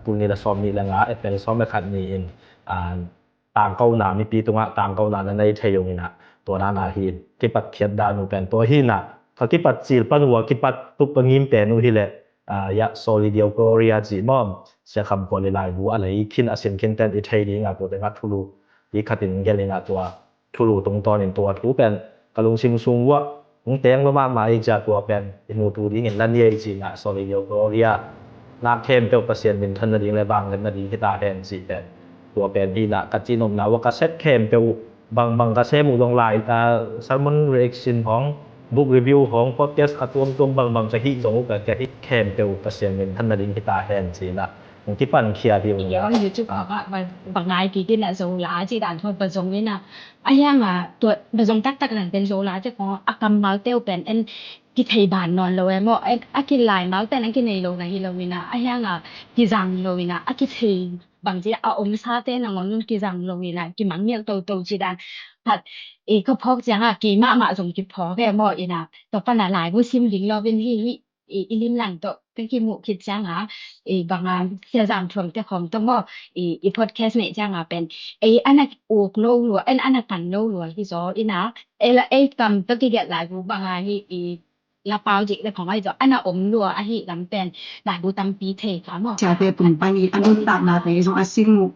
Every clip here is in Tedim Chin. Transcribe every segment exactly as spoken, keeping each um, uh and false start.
Tul nih le sawm nih le nga, April sawm le khat ni-in, ah, tangkona, mipi tungah tangkona na nei thei uh inah, tua dan ahi, kipat khiat dan uh pen tua hi inah, ka kipat cil pan uh a kipat tup a ngim pen uh hileh, ah, ya, Soli Deo Gloria cih maw, Sia Kham Khual i laibu a lei khin a sin khin ten i thei dingah tua tengah thulu hi khatin gel inah tua thulu tungtawnin tua thu pen ka lungsim sung uah hong teng lua mahmah i cia tua pen i mutu dingin la nia i cinah Soli Deo Gloria. Nak khempeuh Pasian minthan nading le vanglian nading hita hen cih pen tua pen hi inah ka cihnopna uah ka set khempeuh uh bangbang ka sem uh zong lai, ah, sermon reaction hong, book review hong, podcast a tuamtuam bangbang ka hih zong uh ka, ka hih khempeuh uh Pasian minthan nading hita hen cinah hong kipan khia hi uh. Video YouTube ah, ah, bang, bang ngai kik inah Zola cih dan thawh pa zong inah. A hiangah tua ba zong taktak nan pen Zola cih khong a kammalte uh pen en kithei ban nawn lo e maw. En a kilaimal pen a kinei lo na hi lo inah. A hiangah kizang lo inah. A kithei bang cih a omsate nangawn kizang lo inah. Kimangngilh toto cih dan. Khat i ka phawk ciangah kei mahmah zong kiphawk e maw inah. Tua pan a laibu sim ding lo in hi hi. I, i limlang tawh ka kimuh khit cianga, i banga Sia Zam Thuam te khawng tawh maw, i, i podcast neih cianga pen ei ana uk lo lua, en ana kan lo lua hi zaw ina, ei la ei kam tawh kigelh laibu banga hi i lapau dik le khawng ahi zaw ana om lua ahi lam pen laibu tampi thei kha maw. Siate tung pan i a nuntaknate zong a sing uh,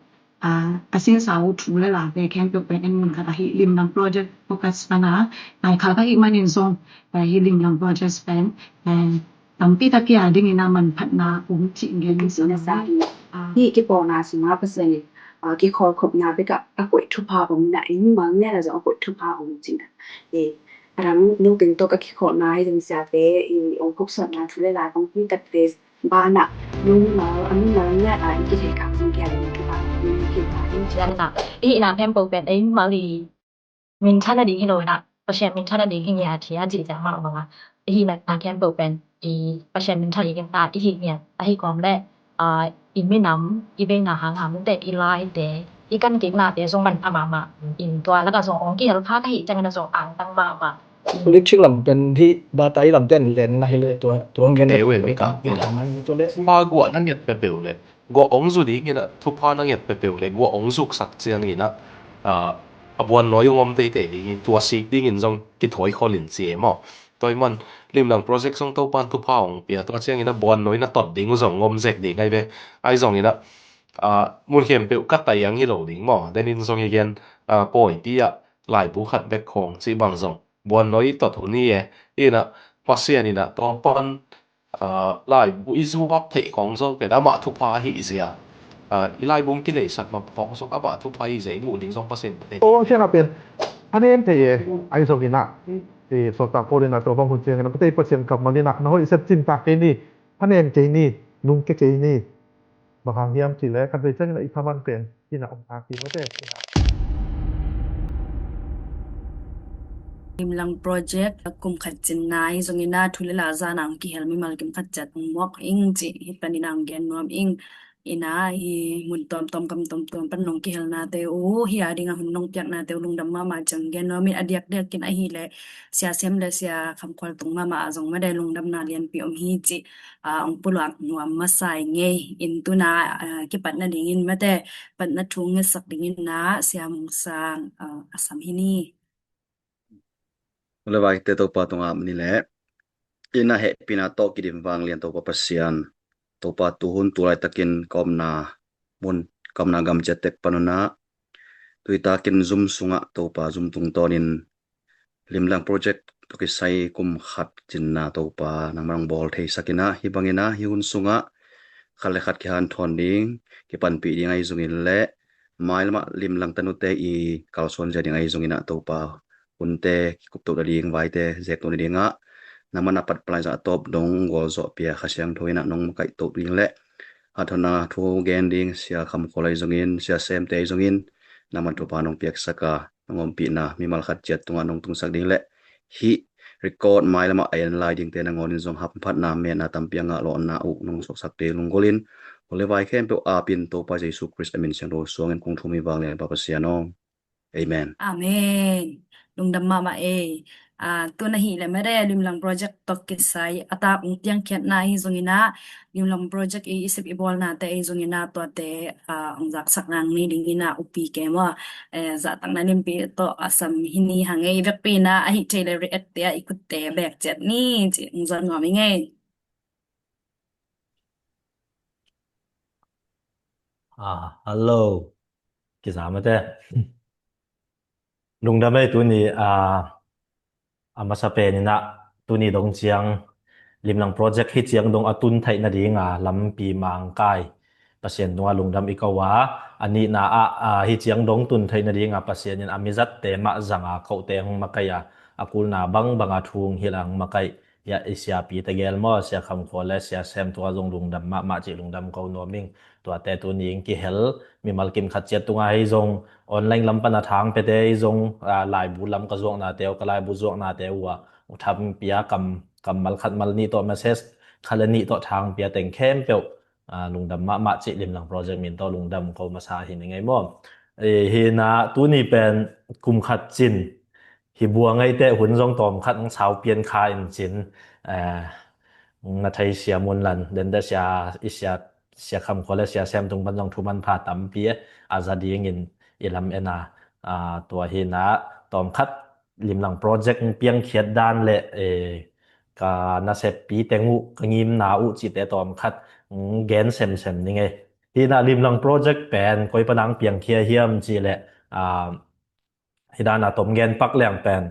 a, a sinsa uh thu le late khempeuh pen en mun khat ahi limlang project focus pana, ai kha ka hih manin zong, ai hi limlang project pen, ai, tampi tak hi a dingin a manphatna um cih gen in sa. Hi kipawlna sungah Pasian in, a, kikhawlkhopna bek ah a koih thupha om ina, ei mimal ngen a zong a koih thupha om cih na. E, a dang nupin tawh ka kikhawlna hi ding siate, i ong khupsawtna thu le la kong pi tak te, banah nungmal, a nungmal ngiat a i kithei kang sing kia ding thupha, i kithei kang sing kia ding. I hihna khempeuh pen ei mimal i minthan nading hi lo ina, Pasian minthan nading hi ngiat hi a cih ciang mah banga. I hihna khempeuh pen i Pasian minthan nading hi ta, i hih ngiat ahi kawm le, a, i minam, i veina hang a mute, i laite, i kan kiknate zong manpha mahmah in tua lakah zong ong kihel kha ka hih ciangin a zong angtang mahmah. Politik lam pen hi, bata i lam ten len na hi le tua, tua ngen. Te ue, ue ka. Tua le. Thupha guah na ngiat peuhpeuh le guah ong zu ding ina, thupha na ngiat peuhpeuh le guah ong zuksak ciang ina, a, a buannawi ong om teitei ding in tua sik dingin zong kithawi khol in ci e maw. Tua i man limlang project zong Topan thupha ong pia, tua ciang ina buannawi na tot ding uh zong om zek ding ai ve. Ai zong ina, a, mun khempeuh ka tai ang hi lo ding maw. Denin zong i gen, a, pawipi ah laibu khat bek khawng cih bang zong buannawi i tot hun hi e. Ina Pasian ina Topan, a, laibu i zuak theih khawng zong pen amah thupha ahi zia. A, i laibu kileisak mah khawng zong amah thupha ahi zia i muh ding zong Pasian thei. Aw, siang a pen a nen thei e, ai zong ina. E, sawltak Paul ina tua bang hun ciang ina, Pasian kammal ina, na hoih sep cin tak kei ni, a nen kei ni, nung kei kei ni. Bang hang hiam cih leh, kan vei ciangin a i thaman pen ina om ta kei mate. Limlang project kum khat cin nai zong ina thu le la zan ang kihel mimal kim khat ciat ong muak ing cih hi panin ang gen nuam ing. Ina hi mun tuamtuam kam tuamtuam pan nong kihelnate uh hi a ding a hun nong piaknate uh lungdam mahmah ciang gen nuam in, a diakdiak in ahih leh Sia Sem le Sia Kham Khual tung mahmah a zong mate lungdamna lianpi om hi cih, a, ong pulak nuam masa i ngei in tuna, a, kipat nadingin mate, patna thu ngetsak dingin na Sia Mung Sang, a, a sam hi ni. Levai te Topa tungah mani le ina hehpihna tawh kidim vanglian Topa Pasian, Topa tuhun tu laitakin ka omna mun, ka omna gam ciat tek pan una, tui takin Zoom sungah Topa Zoom tungtawnin Limlang project tawh kisai kum khat cinna Topa nangmah nong bawl theisak ina, hi bang ina hi hun sungah khat le khat kihanthawn ding, kipanpih ding ahi zongin le mailamah Limlang tanute i kalsuan zia ding ahi zongin ah Topa hunte kikuptoh nading, vaite zektoh nadingah nangmah na patpalai zah a tawp dong gualzawh pia Kha Siangtho in ah nong makaihtoh ding le hathawnna thu gen ding Sia Kham Khual ahi zongin, Sia Semte ahi zongin nangmah Topa nong piaksak a, nong ompihna mimal khat ciat tungah nong tungsak ding le hih record mailamah a en lai dingte nangawnin zong hamphatna, metna tampi a ngah lawhna uh nong suaksak ding lunggulhin, hole vai khempeuh apin Topa Jesu Khrist a min siangtho suangin kong thum hi vanglian Pa Pasian aw. Amen. Amen. Lungdam mahmah ei. Aa, tun ahih leh mede Limlang Project tawh kisai a tak ong piangkhiatna ahi zongin ah, Limlang Project i, i sep i bawlnate ahi zongin ah, tuate, aa, ong zaksak nang ni dingin ah upi ke maw. Eh, zahtakna lianpi tawh a sam hi ni hang ei, i vekpi in ah ahih theih leh react te ah i khutte beek ciat ni ci ong zon nuam ing ei. Ah, hello. Kiza mate. Lungdam ei tuni, ah, a masa pen in ah tuni dong ciang Limlang Project hi ciang dong a tun theih nading a lampi mangkai Pasian tungah lungdam i ko a, a nihna ah, ah, hi ciang dong tun theih nading a Pasian in a mizatte mah zang a kote hong makaih a, a kulna bangbang a thu hong hilh a hong makaih. Ia, i siapi tegel maw, Sia Kham Khual le Sia Sem tungah zong lungdam mahmah cih lungdam ko nuam ing. Tuate tuni ong kihel mimal kim khat ciat tungah hi zong online lam pan a thang piate hi zong, aa, laibu lam ka zuaknate uh, ka laibu zuaknate uh a, u thampi a kam, kammal khat mal nih tawh message khat le nih tawh thang pia teng khempeuh, aa, lungdam mahmah cih Limlang Project min tawh lungdam ko masa hi ning ei maw. Eh, hi in ah tuni pen kum khat cin hi buang ei teh hun zong tawm khat ong sau pian kha in cin, eh, na thei Sia Mun Lan, den dah Sia, i Sia, Sia Kham Khual le Sia Sem tung pan zong thu manpha tampi a za dingin i lam en a, aa, tua hi in ah tawm khat Limlang Project ong piangkhiat dan le, eh, ka naseppi teng uh, ka ngimna uh cihte tawm khat ong gen semsem ning ei. Hi in ah Limlang Project pen koi pan a ong piangkhia hiam cih leh, aa, hi dan a tom gen pak leng pen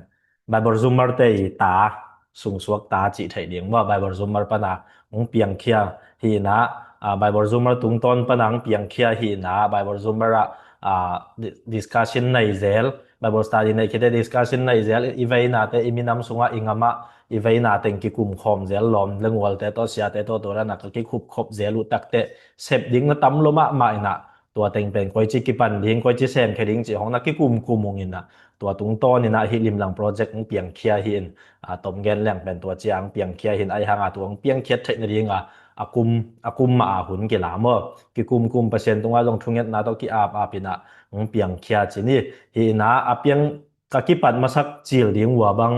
Bible Zoomer te i ta, sungsuak ta cih theih ding maw, Bible Zoomer pan a ong piangkhia hi in ah, aa, Bible Zoomer tungtawn pan a ong piangkhia hi in ah, Bible Zoomer ah, aa, di-, discussion nei zel, Bible study nei khit teh discussion nei zel, i veinate, i minam sungah, i ngamah i veina teng kikum khawm zel, lawm le ngualte tawh, siate tawh, tua dan a ka kikhupkhop zel uh tak teh sep ding na tam lua mahmah in ah, tua teng pen koici kipan ding, koici semkhia ding cih hong na kikumkum ung in ah, tua tungtawn in ah hih Limlang Project ong piangkhia hi in, aa, tom gen leng pen tua ciang piangkhia hi in, ahi hang a tua ong piangkhiat theih nading a, a kum, a kum mah a hun kila maw, kikumkum, Pasian tungah zong thungetna tawh ki-apap in ah ong piangkhia ci ni. Hi in ah a piang, ka kipat masak cil ding uh a bang,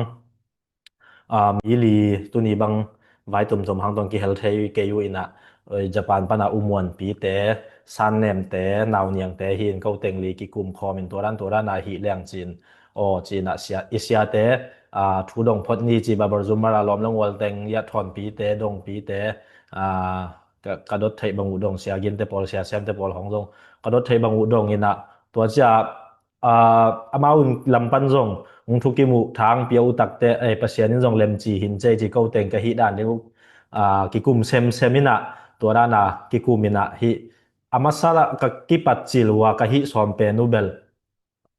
aa, mi li, tuni bang vai tumtum hang tawh ong kihel thei kei uh in ah, eh, Japan pan a U Muanpite, San Nemte, Nau Niangte hi in, ko teng li kikum khawm in, tua dan tua dan a hi leng cin, aw, ci in ah Sia, i Siate, aa, thu dong phot ni ci, Bible Zoomer a lawm le ngual teng, ia, Thawnpite, Dongpite, aa, ka, ka dot theih bang uh dong, Sia Ginte pawl, Sia Semte pawl hong zong ka dot theih bang uh dong in ah, tua ciang, aa, amau in lam pan zong ong thukim uh, thang pia uh tak teh, eh, Pasian in zong lemci hi in cei ci, ko teng ka hih dan ding uh, aa, kikum semsem in ah, tua dan a kikum in ah, hih a masa ah ka kipat cil uh a ka hih sawm pen uh bel,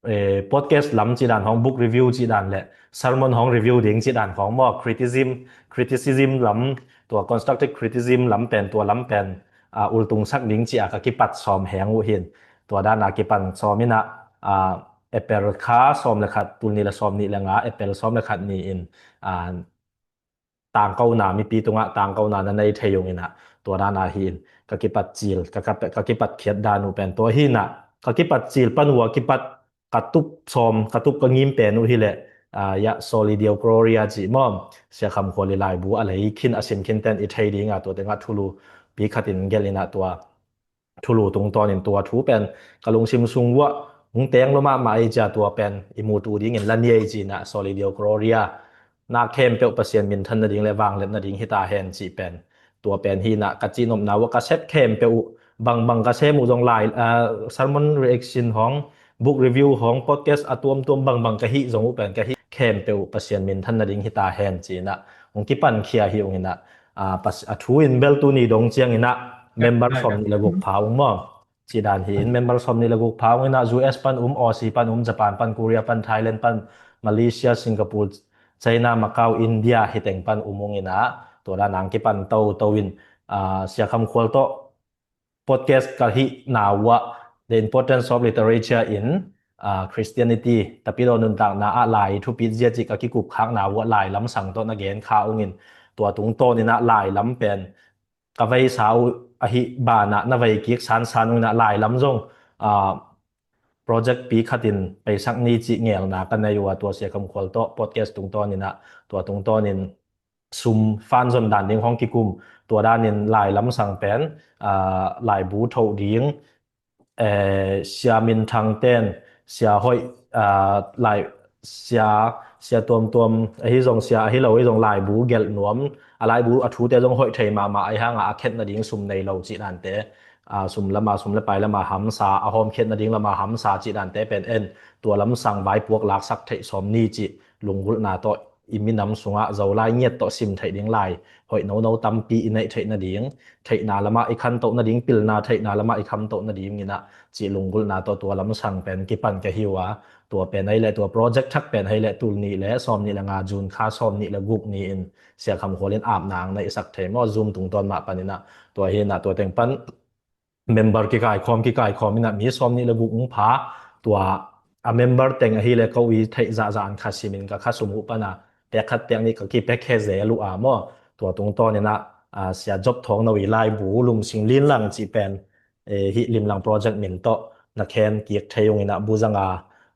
eh, podcast lam cih dan hong, book review cih dan le sermon hong review ding cih dan hong maw, criticism, criticism lam, tua constructive criticism lam pen, tua lam pen, aa, ultungsak ding ci a ka kipat sawm heng uh hi in. Tua dan a kipan sawm in ah, aa, April kha sawm le khat, tul nih le sawm nih le nga, April sawm le khat ni in, aa, tangkona, mipi tungah tangkona na nei thei ung in ah, tua dan a hi in, ka kipat cil, ka, ka, ka kipat khiat dan uh pen tua hi in ah, ka kipat cil pan uh a kipat ka tup sawm, ka tup ka ngim pen uh hi leh, aa, ia, Soli Deo Gloria cih maw, Sia Kham Khual i laibu a lei khin, a sim khin ten i thei ding a, tua teng ah thulu pi khat in gelh in ah, tua thulu tungtawn in tua thu pen ka lungsim sung uah hong teng lua mahmah ei cia, tua pen i mutu dingin la ni ei ci in ah, Soli Deo Gloria, na khempeuh Pasian minthan nading le vangliat nading hi ta hen cih pen, tua pen hi in ah, ka cihnopna uah ka sep khempeuh uh, bangbang ka sem uh zong lai, aa, sermon reaction hong, book review hong, podcast a tuamtuam bangbang ka hih zong uh pen, ka hih khempeuh uh Pasian minthan nading hi ta hen ci in ah hong kipankhia hi ung in ah, aa, Pas-, a thu in bel tuni dong ciang in ah member sawm nih le guk pha ung maw, cih dan hi in, member sawm nih le guk pha ung in ah, U S pan um, Aussie pan um, Japan pan, Korea pan, Thailand pan, Malaysia, Singapore, China, Macau, India, hi teng pan um ung in ah, tua dan a ong kipan toto in, aa, Sia Kham Khual tawh podcast ka hihna uah, The Importance of Literature in, aa, Christianity, Tapidaw nuntakna ah lai thupit zia cih ka kikupkhakna uah lai lam sang tawh na gen kha ung in, tua tungtawn in ah lai lam pen ka veisa uh ahih ban ah na vei kik sansan ung in ah, lai lam zong, aa, project pi khat in peisak ni cih ngelna ka nei uh a, tua Sia Kham Khual tawh podcast tungtawn in ah, tua tungtawn in sum fan zon dan ding hong kikum, tua dan in lai lamsang pen, aa, laibu thoh ding, eh, Sia Min Thang ten, Sia Hoih, aa, lai, Sia, Sia tuamtuam ahi zong, Sia ahi lo ahi zong laibu gelh nuam, a laibu a thute zong hoih thei mahmah ahi hanga a khetna ding sum nei lo cih dante, aa, sum lama, sum le pai lama hamsa, a hawmkhiatna ding lama hamsa cih dante pen en, tua lamsang vaipuak laksak theih sawm ni cih lunggulhna tawh i minam sungah Zolai ngiat tawh sim theih ding lai hoih nono tampi i neih theih nading, theihna lamah i khantoh nading, pilna theihna lamah i khantoh nading in ah cih lunggulhna tawh tua lamsang pen kipan ka hi uh a, tua pen ahih leh, tua project thak pen ahih leh tul nih le sawm nih le nga June kha sawm nih le guk ni-in Sia Kham Khual in apna ang neihsak thei maw, Zoom tungtawn mah pan in ah, tua hi in ah tua teng pan member kikaikhawm, kikaikhawm in ah mi sawm nih le guk ung pha, tua a member teng ahih leh ko i theih zahzah an kha simin ka kha sum uh pan a pek khat pek nih ka kipek he zel uh a maw, tua tungtawn in ah, aa, Sia Job Thawng No i laibu Lungsim Limlang cih pen, eh, hih Limlang project min tawh na khen kik thei ung in ah, bu zanga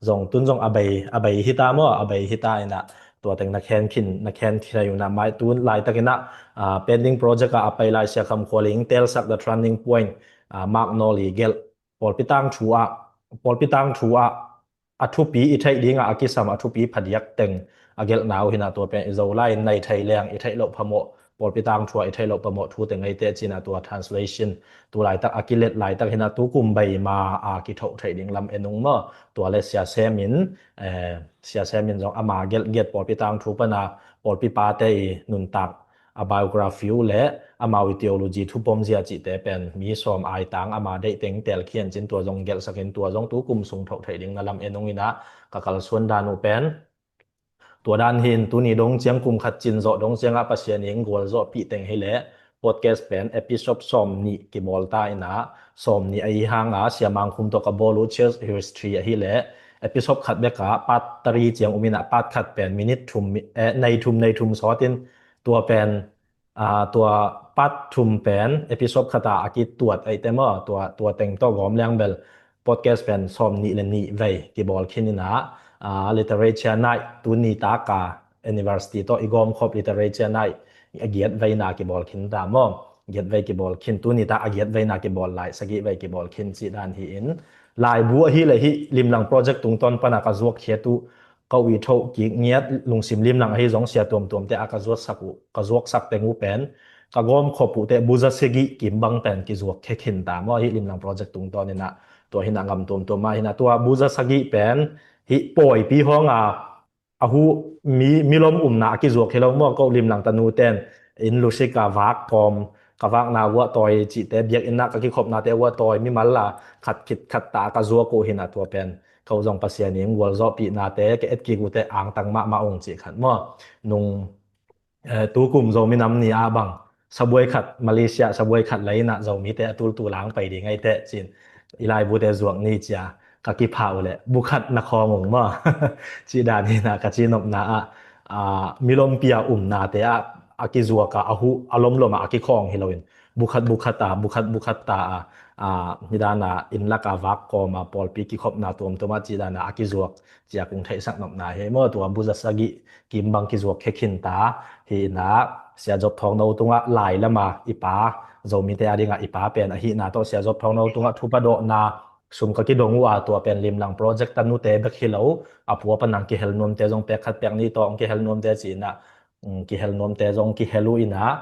zong tun zong a bei, a bei hi ta maw, a bei hi ta in ah, tua teng na khen khin, na khen khin thei un ah, mai tun laitak in ah, aa, pending project ah a pai lai Sia Kham Khual in telsak The Turning Point, aa, Mark Noli gelh, pawlpi tangthu ah, pawlpi tangthu ah a thupi i theih dingah a kisam a thupi phadiak teng a gelhna uh hi in ah, tua pen i Zolai in nei thei leng i theih loh phamawh, pawlpi tangthu ah i theih loh phamawh thu teng eite ci in ah tua translation tu laitak a kilet laitak hi in ah tu kum bei ma a kithoh theih ding lam en ung maw, tua le Sia Sem in, eh, Sia Sem in zong ama gelh giat pawlpi tangthu pan a pawlpi pate i nuntak a biography uh le amau i theology thupom zia cihte pen mi sawm ai tang ama deih teng telkhian cin tua zong gelhsak in tua zong tu kum sung thoh theih ding na lam en ung in ah ka kalsuan dan uh pen tua dan hi in tuni dong ciang kum khat cin zawh dong ciangah Pasian in gualzawhpih teng hi leh podcast pen episode sawm nih kibawl ta in ah, sawm nih ahi hanga Sia Mang Khum tawh ka bawl uh church history ahih leh episode khat bekah part three ciang um in ah, part khat pen minute thum, eh, nei thum, nei thum sawt in tua pen, aa, tua part thum pen episode khat ah a kituat ahih teh maw, tua, tua teng tawh gawm leng bel podcast pen sawm nih le nih vei kibawl khin in ah, aa, literature night, tuni tak a university tawh i gawmkhop literature night a giat veina kibawl khin ta maw, giat vei kibawl khin, tuni tak a giat veina kibawl lai, sagih vei kibawl khin cih dan hi in, laibu ahih leh hih Limlang project tungtawn pan a ka zuak khiat uh, ka ui thoh kik ngiat Lungsim Limlang ahi zong sia tuamtuamte a ka zuaksak uh, ka zuaksak teng uh pen ka gawmkhop uh teh bu za sagih kim bang pen kizuak khia khin ta maw, hih Limlang project tungtawn in ah, tua hi in ah ngam tuamtuam mah hi in ah, tua bu za sagih pen hih pawipi hawng a, a hu mi, milom umna a kizuak hi lo maw, ko Limlang tanu ten inn lusik a vak kawm, ka vakna uah tawi cihte, biakinn ah ka kikhopnate uah tawi mimal a khat khit khat ta a ka zuak uh hi in ah, tua pen ko zong Pasian in gualzawhpihnate ka et kik uh teh angtang mahmah ung cih khat maw. Nung, eh, tu kum Zomi Nam Ni ah bang sabuai khat, Malaysia sabuai khat lei in ah Zomite a tultul ang pai ding ahi teh ci in, i laibute zuak ni ci a ka kipha uh leh bu khat na khawng ung maw, cih dan hi in ah ka cihnopna ah, aa, milompi a umnate ah a kizuak a, a hu, a lomlom ah a kikhawng hi lo in, bu khat bu khat a, bu khat bu khat ta a, aa, hi dan a inn lak a vak kawm a, pawlpi kikhopna tuamtuam ah cih dan a a kizuak ci a kong theihsak nopna hi maw. Tua bu za sagih kim bang kizuak khia khin ta hi in ah, Sia Job Thawng No tungah lai lam a i pa, Zomite a ding a i pa pen ahihna tawh Sia Job Thawng No tungah thupadawhna sum ka kidong uh a, tua pen Limlang project tanute bek hi lo, a pu a pa nang kihel nuamte zong pek khat pek nih tawh hong kihel nuamte ci in ah, um, kihel nuamte zong kihel uh in ah,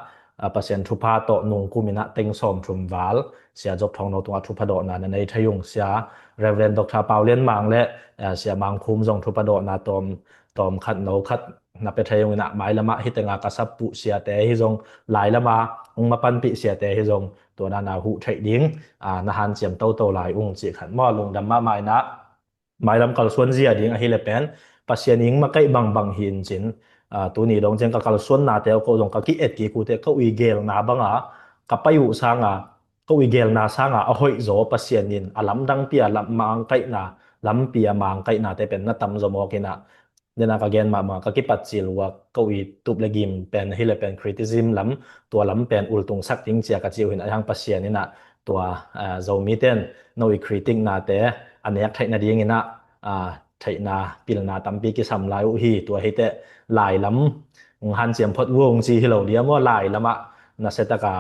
a, Pasian thupha tawh nung kum in ah teng sawmthum val Sia Job Thawng No tungah thupadawhna na nei thei ung. Sia Reverend Doctor Pau Lian Mang le, a, Sia Mang Khum zong thupadawhna tawm, tawm khat no khat na pia thei ung in ah, mailam ah hih teng a ka sap uh siate hi zong, lai lam a hong mapanpih siate hi zong, tua dan a huh theih ding, a, na hanciam toto lai ung cih khat maw. Lungdam mahmah in ah, mailam kalsuan zia ding ahih leh pen Pasian in makaih bangbang hi in cin, a, tuni dong ciang ka kalsuannate uh ko zong ka ki-et kik uh teh, ka ui gelna bang a ka pai uh sang a, ka ui gelna sang a a hoih zaw Pasian in a lamdangpi a lam mangkaihna, lampi a mangkaihnate pen na tam zaw mawk in ah, den a ka gen mahmah, ka kipat cil uh a, ka ui tup le gim pen ahih leh pen criticism lam, tua lam pen ultungsak ding ci a ka ci uh hi in ah, ahi hang Pasian in ah tua, aa, Zomi ten no i critic nate a nek theih nadingin ah, aa, theihna, pilna tampi kisam lai uh hi. Tua hi teh lailam, hanciam phot vung ci hi lo dia maw, lailamah nasia taka,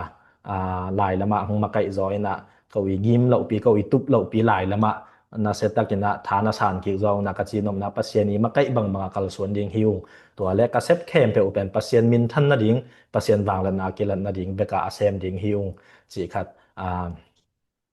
aa, lailamah hong makaih zaw in ah, ko i gim lohpi, ko i tup lohpi lailamah nasia takin ah tha na san kik zaw un ah, ka cihnopna Pasian i makaih bangbang a kalsuan ding hi ung. Tua le ka sep khempeuh uh pen Pasian minthan nading, Pasian vangliatna a kilat nading bek a a sem ding hi ung cih khat, aa,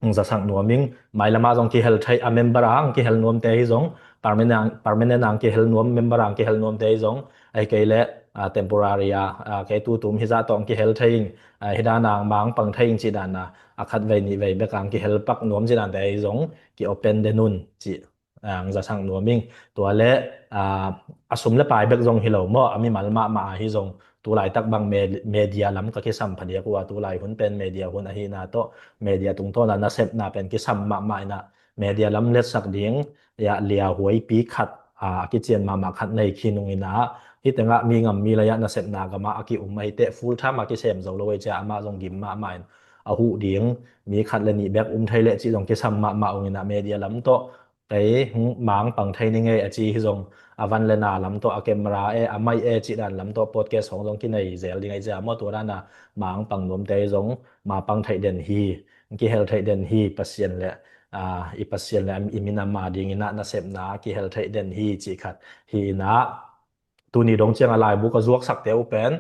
hong zasak nuam ing. Mailamah zong kihel thei, a member a hong kihel nuamte hi zong, permanent, permanent a hong kihel nuam, member a hong kihel nuamte hi zong, ahih kei leh, aa, temporary a, aa, kei tutum hizah tawh hong kihel thei ing, aa, hih dan a hong mang pang thei ing cih dan a, a khat vei nih vei bek a hong kihel pak nuam cih dante hi zong, ki-open den un cih, aa, hong zasak nuam ing. Tua le, aa, a sum le pai bek zong hi lo maw, a mimal mahmah ahi zong, tu laitak bang me-, media lam ka kisam phadiak uh a, tu lai hun pen media hun ahihna tawh, media tungtawn a nasepna pen kisam mahmah in ah, media lam letsak ding, ya, liahuaipi khat, aa, a kician mahmah khat nei khin ung in ah, hih tengah mi ngam mi lai ah nasepna gamah a ki-um ahih teh full time a kisem zo lo ei cia, amah zong gim mahmah in a huh ding, mi khat le nih bek um thei leh cih zong kisam mahmah ung in ah, media lam tawh kei hong mang pang thei ning ei a ci hi zong, a van le na lam tawh, a camera e, a mic e cih dan lam tawh podcast hong zong kinei zel ding ei cia maw, tua dan a mang pang nuamte hi zong, ma pang theih den hi, kihel theih den hi, Pasian le, aa, i Pasian le i minam a dingin ah nasepna kihel theih den hi cih khat hi in ah, tuni dong ciang a laibu ka zuaksakte uh pen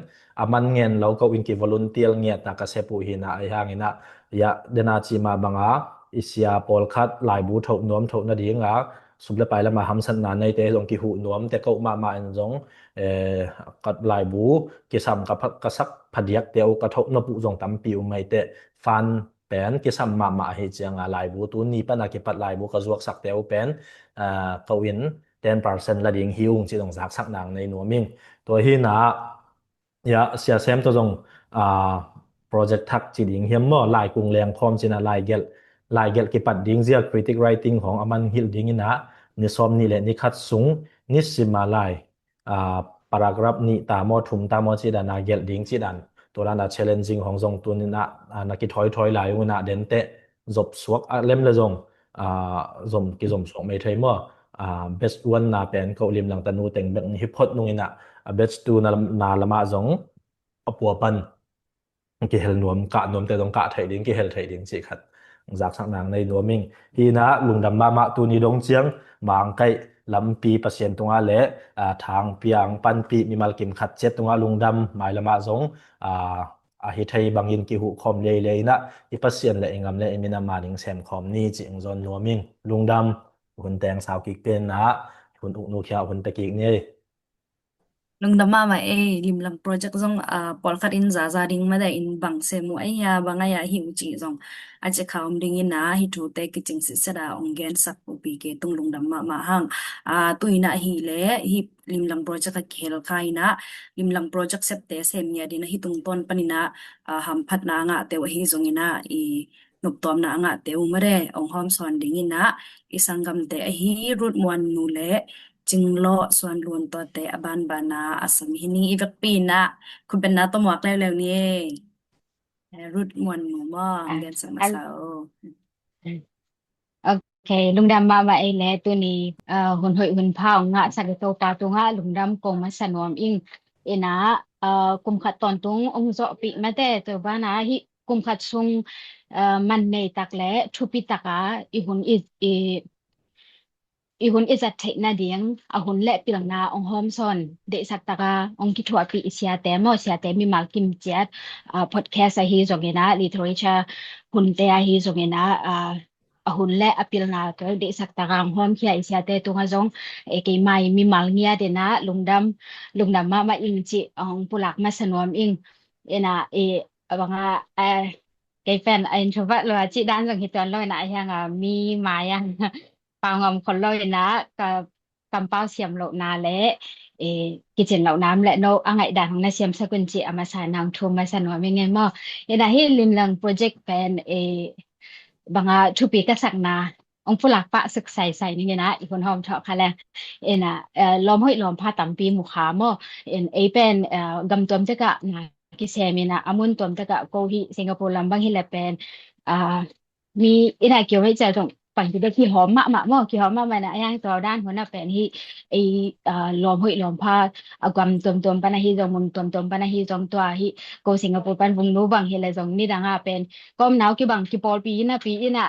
a man ngen lo ko in ki volunteer ngiatna ka sep uh hi in ah, ahi hangin ah, ya, dena ci mah bang a, i sia pawlkhat laibu thoh nuam thoh nading a, sum le pai lam a hamsatna neite zong kihuh nuamte ko mahmah in zong, eh, ka laibu kisam ka pha-, ka sak phadiakte uh ka thoh nop uh zong tampi um ei teh, fund pen kisam mahmah ahi ciang a, laibu tuni pan a kipat laibu ka zuaksakte uh pen, aa, ko in ten percent la ding hi ung cih zong zaksak nang nei nuam ing. Tua hi in ah, ya, sia sem tawh zong, aa, project thak ci ding hiam maw, laikung lengkhawm ci in ah, laigelh, laigelh kipat ding zia, critic writing hong a man hilh ding in ah, ni sawm nih le ni khat sung, ni sim a lai, aa, paragraph nih ta maw, thum ta maw cih dan a gelh ding cih dan, tua dan a challenging hong zong tuni in ah, aa, na kithawi thawi lai ung in ah, den teh zop suak a lem le zong, aa, zom, kizom suak mei thei maw. Aa, batch one na pen ko limlang tanu teng bek hi phot nung in ah, a batch two na, na lamah zong a pua pan kihel nuam, kah nuamte zong kah theih ding, kihel theih ding cih khat zaksak nang nei nuam ing. Hi in ah lungdam mahmah, tuni dong ciang mangkaih lampi Pasian tungah le, aa, thangpi a hong panpih mimal kim khat ciat tungah lungdam, mailamah zong, aa, a hi thei bangin kihuh khawm leilei in ah, i Pasian le i ngam le i minam a ding sem khawm ni cih hong zawn nuam ing. Lungdam, hun teng sau kik pen in ah, hun uk nu khia hun pia kik ni. Lungdam mahmah ei, Limlang Project zong, aa, pawlkhat in zaza ding mah deh in bang sem uh ei a, bang ei a hi uh cih zong a ci kha om ding in ah, hih thute kicing sitset a hong gensak uh pi ke tung lungdam mahmah hang. Aa, tu in ah hi le, hih Limlang Project a kihel kha in ah, Limlang Project septe sem ngiat in ah, hih tungtawn pan in ah, aa, hamphatna a ngahte uh ahi zong in ah, i noptuamna a ngahte uh mah deh hong hawm sawn ding in ah, i sanggamte ahi Ruth Muan Nu le Cing Lawh Suan Lun, tuate a banban a a sam hi ni. I vekpi in ah khutbetna tawh muak leuleu ni ei. Eh, Ruth Muan Nu maw, ah, gensak masa o. Ok, lungdam mahmah ei le, tuni, ah, hun hoih hun pha hong ngahsak i Topa tungah lungdam ko masa nuam ing. In ah, ah, kum khat tawntung hong zawhpih mate, tua ban ah hih kum khat sung, ah, man nei tak le thupi tak a i hun i, i, i hun i zat theih nading, a hun le pilna hong hawm sawn, deihsak tak a hong kithuahpih i siate maw, siate mimal kim ciat, ah, podcast ahi zong in ah, literature hunte ahi zong in ah, ah, a hun le a pilna tawh deihsak tak a hong hawmkhia i siate tungah zong, eh, keima i mimal ngiat in ah lungdam, lungdam mahmah ing cih hong pulak masa nuam ing. In ah, eh, a bang ah, eh, kei pen a introvert lo a cih dan zong hi tuan lo in ah, a hiang a mi mai a pau ngam khol lo in ah, ka kampau siam lohna le, eh, kicin lohna om le no a ngaihdan hong na siamsak un cih a masa in ah hong thum masa nuam ing e maw. In ah hih Limlang Project pen, eh, bang a thupi ka sakna hong pulak pah suk saisai ning in ah, i hun hawm thawh kha leng. In ah, eh, lawm hoih lawm pha tampi mu kha maw. In ei pen, eh, gam tuam tek ah na kisem in ah, a mun tuam tek ah, ko hih Singapore lam bang hi le pen, ah, mi ina kiom ei cia zong pang ti de kihawm mahmah maw, kihawm mahmah na a hiang tua dan hun a pen hi ei lawm hoih lawm pha a gam tuamtuam pan ahi zong mun tuamtuam pan ahi zong tua hi ko Singapore pan vung nu bang hi le zong nidang a pen kawm nau kibang kipawlpi ina pi ina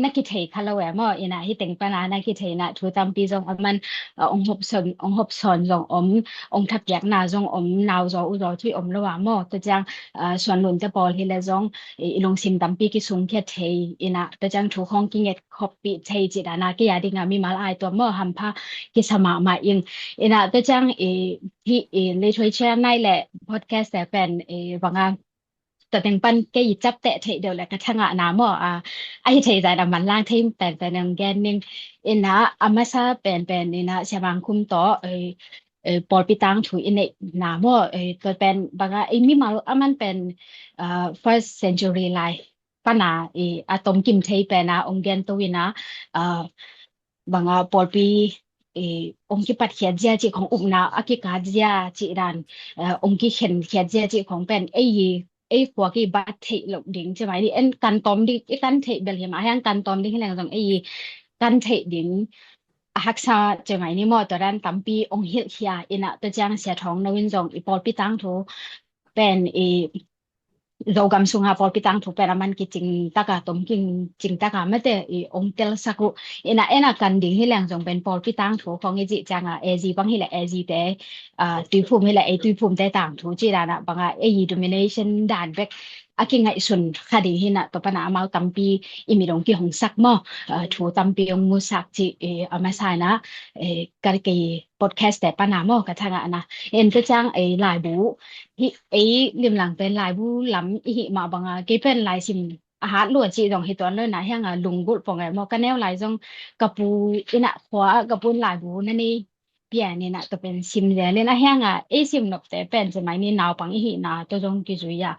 na kithei kha lo e maw, ina hi teng pan a na kithei na thu tampi zong a man ong hop sawn ong hop sawn zong om ong thapiakna zong om nau zaw u zaw thui om lo a maw, tua ciang suan lunte pawl hi le zong i lungsim tampi kisungkhia thei ina tua ciang thu khong kinget khoppih thei ci dana kei a dinga mimal ai tua maw hampha kisa mahmah ing ina tua ciang i hi i literature nai le podcast te pen i banga tua teng pan kei i capteh theih deuh le ka thangah na maw a ahi thei zan a manlang thei penpen ong gen ning ina a masa penpen ina siamang khum tawh pawlpi tangthu i neih na maw, tua pen banga ei mimal a man pen first century lai pana i a tomkim thei pena ong gen to ina banga pawlpi ong kipatkhiat zia cih khong upna a kikat zia cih dan ong kikhenkhiat zia cih khong pen ei ei khua kibat theih loh ding ci mai ni en kan tawm ding i kan theih bel hi mah hiang kan tawm ding hi leng zong ei kan theih ding a haksa ci mai ni maw, tua dan tampi ong hilhkhia ina tua ciang sia thawng no in zong i pawlpi tangthu pen i Zogam sunga pawlpi tangthu pen a man kicing taka tomkim cing taka mate i ong telsak uh ina ena kan ding hi leng zong pen pawlpi tangthu khong i cih cianga AG bang hi le AG te tuiphum hi le ei tuiphum te tangthu ci dana banga ei domination dan bek a kingaihsun kha ding hi na tua pana amau tampi i mit ong kihongsak maw, thu tampi ong musak ci a masa ina ka kei podcast te pana maw ka thangah na en tua ciang ei laibu hi ei limlang pen laibu lam i hih mah banga kei pen laisim a hat lua cih zong hi tuan lo na hianga lunggulh pong e maw ka neu lai zong ka pu ina khua ka pun laibu na nei pian ina tua pen sim zel in a hianga ei sim nopte pen ci mai ni naupang i hih na tua zong kizui a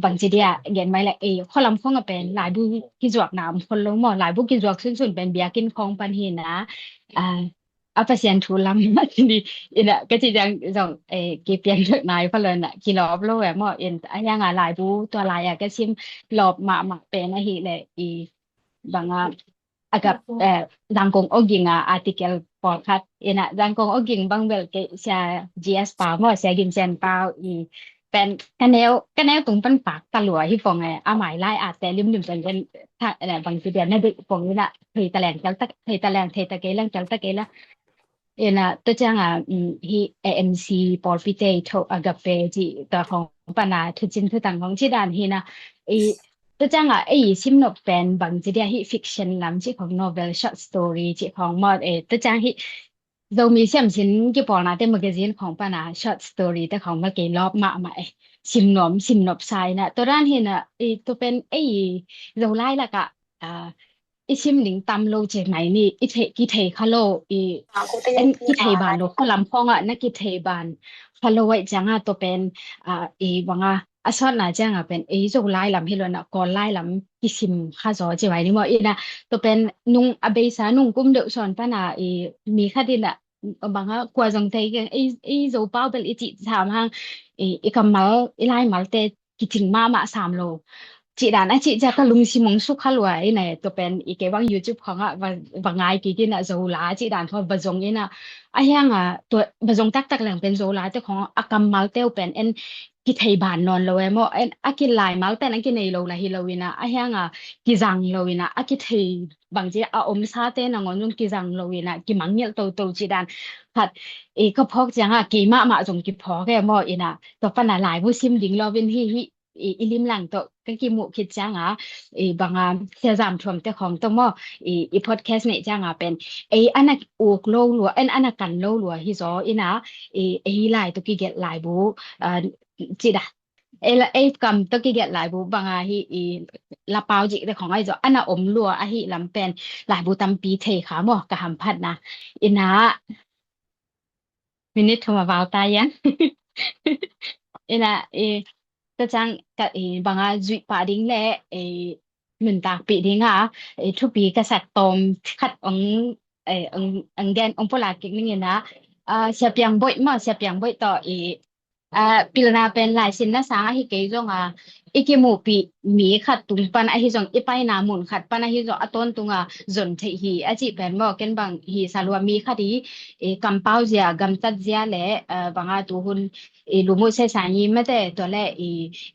bangci dia gen mai le ei khualam khong a pen laibu kizuak na om khol lo maw, laibu kizuak sunsun pen biakinn khong pan hi na a Pasian thu lam ni ina ka ci dang zong kipian nai khualo na kilawp lo e maw in a hianga laibu tua lai a ka sim lawp mahmah pen ahi le i banga a gap Zangkong Oging a article pawlkhat ina Zangkong Oging bang bel kei sia GS Pau maw, sia Gin Sian Pau i pen ka neu ka neu tung pan pak ta lua hi pong e a mai lai a te limlim pen pen bang ci dia na dik pong ina thei ta leng tel ta thei ta leng thei ta kei leng tel ta kei la ina tua cianga hi AMC pawlpi te i tho Agape ci tua khong pana thucin thutang khong ci dan hi na i tua cianga ei sim nop pen bang ci dia hi fiction lam ci khong novel short story ci khong maw e tua ciang hi Zomi siamsin kipawlnate magazine khong pana short story te khong mal kei lawp mahmah e sim nuam sim nop sa ina tua dan hi na i tua pen ei Zolai laka i sim ding tam lo ci mai ni i thei kithei kha lo i en kithei ban lo khualam khong ah na kithei ban kha lo ai cianga tua pen i banga a sawtna cianga pen ei Zolai lam hi lo na Kawllai lam kisim kha zaw ci mai ni maw ina tua pen nung a beisa nung kum deuh sawn pana i mi khat ina banga kua zong thei keng ei Zopau bel i cih sam hang i kammal i laimalte kicing mahmah sam lo cih dan a cih ciak ka lungsim ong suk kha lua ina tua pen i kei bang YouTube khong ah va ngai kik ina Zola cih dan khong va zong ina a hianga tua va zong taktak leng pen Zola te khong a kammal teu pen en kithei ban nawn lo e maw en a kilaimal pen a kinei lo la hi lo ina a hianga kizang lo ina a kithei bang ci a omsa te nangawn zong kizang lo ina kimangngilh toto cih dan khat i ka phawk cianga kei mahmah zong kiphawk e maw ina tua pana laibu sim ding lovin hi hi i limlang tawh ka kimuh khit cianga i banga sia zam thuam te khong tawh maw i podcast neih cianga pen ei ana uk lo lua en ana kan lo lua hi zaw ina ei lai tawh kigelh laibu cih da ei kam tawh kigelh laibu banga hi i lapau cih te khong ai zaw ana om lua ahi lam pen laibu tampi thei kha maw ka hamphatna ina minute thum a val ta ian ina i tua ciang ka i banga zuih pah ding le i nuntakpih dinga i thupi ka sak tawm khat ong ong gen ong pulak kik ning ina Sia Piang Boih maw, Sia Piang Boih tawh i Aa, pilna pen laisinna sang ahi kei zong a, i kimuhpih mi khat tung pan ahi zong, i paina mun khat pan ahi zong, a tawntung a zon theih hi a cih pen maw, ken bang hi sa lua, mi khat i, i kampau zia, gamtat zia le, aa, bang a tu hun i lumuh sesang i mate, tua le i,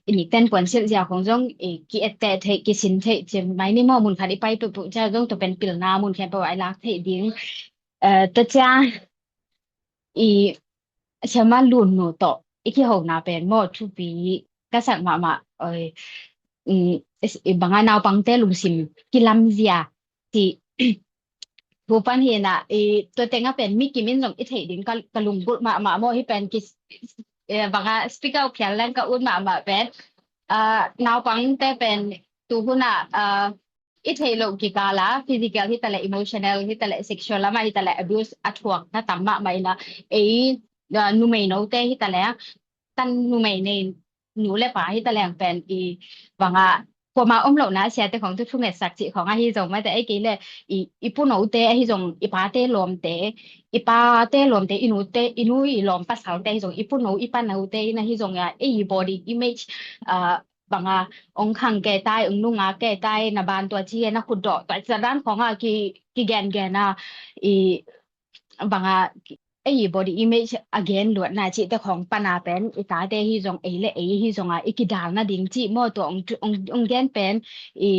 i nikten puansilh zia khong zong i ki-etteh theih, kisin theih ci mai ni maw, mun khat i pai peuhpeuh ciang zong tua pen pilna mun khempeuh a i lak theih ding. Aa, tua ciang i Siama Lun Nu tawh i kihona pen maw, thupi ka sak mahmah. Oi, i, i bang a naupangte lungsim kilamzia ci thu pan hi na, i tua teng a pen mi kim in zong i theih ding ka, ka lunggulh mahmah maw, hi pen ki, eh, bang a speak out phial leng ka ut mahmah pen, ah, naupangte pen tu hun a, ah, i theih loh kikal a physical hi ta leh, emotional hi ta leh, sexual lam ah hi ta leh abuse a thuakna tam mahmah in a, ei, ah, numei note hi ta leh, tan numei nei nu le pa hi ta leng pen i bang a kuama om lohna siate khong thu thungetsak cih khong ahi zong mate, ei kei le i, i pu note ahi zong, i pate lawmte, i pate lawmte, i nute, i nu i lawm pasalte ahi zong, i pu no, i pa note in ahi zong a, ei i body image, ah, bang a ong khang kei tai, ong nungak kei tai, na ban tua ci, na khut dawh tua ci, dan khong a ki, kigengen a, i bang a, ei body image a gen luatna cihte khong pan a pen i tate hi zong, ei le ei hi zong a i kidalna ding cih maw, tua ong, ong, ong gen pen i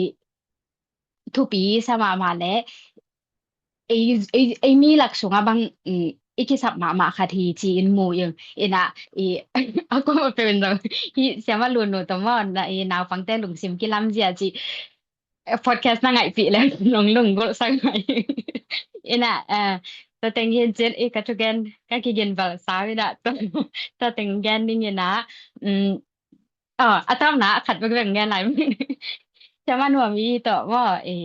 thupi sa mahmah le ei, ei, ei mi lak sungah bang, mm, i kisap mahmah khat hi ci-in mu ing. Ina i a kum a peuh in zong hi, Siama Lun Nu tawh maw, na i naupangte lungsim kilamzia ci, eh, podcast na ngaihpih le nong lunggulh sak mai. Ina, eh, tua teng hi in cin i ka thugen ka kiginbal sau ina tua, tua teng gen ding ina, mm, oh, a tawpna a khat bekbek ngen lai. Siama Nuam i tawh maw, i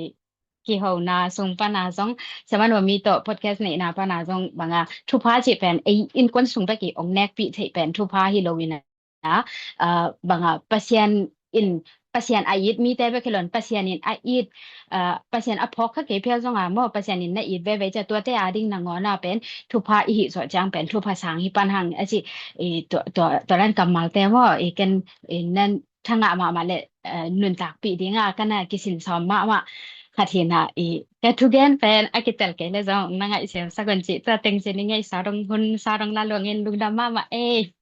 kihona sung pana zong, Siama Nuam i tawh podcast neihna pana zong bang a thupha cih pen ei innkuan sung bek i ong nekpih theih pen thupha hi lo ina, ah, bang a Pasian in, Pasian a it mite bek hi lo in, Pasian in a it, ah, Pasian a phawk kha kei phial zong a maw, Pasian in na it veve cia tuate a ding nangawn a pen thupha i hih zawh ciang pen thupha sang hi pan hang a ci, i tua, tua, tua dan kammalte maw, i ken, i nan thangah mahmah le, eh, nuntakpih dinga kana kisinsawm mahmah khat hi na, i ka thugen pen a kitel kei le zong na ngaihsiam sak un ci, tua teng ci ni, ngaihsa dong hun sa dong la luangin lungdam mahmah ei.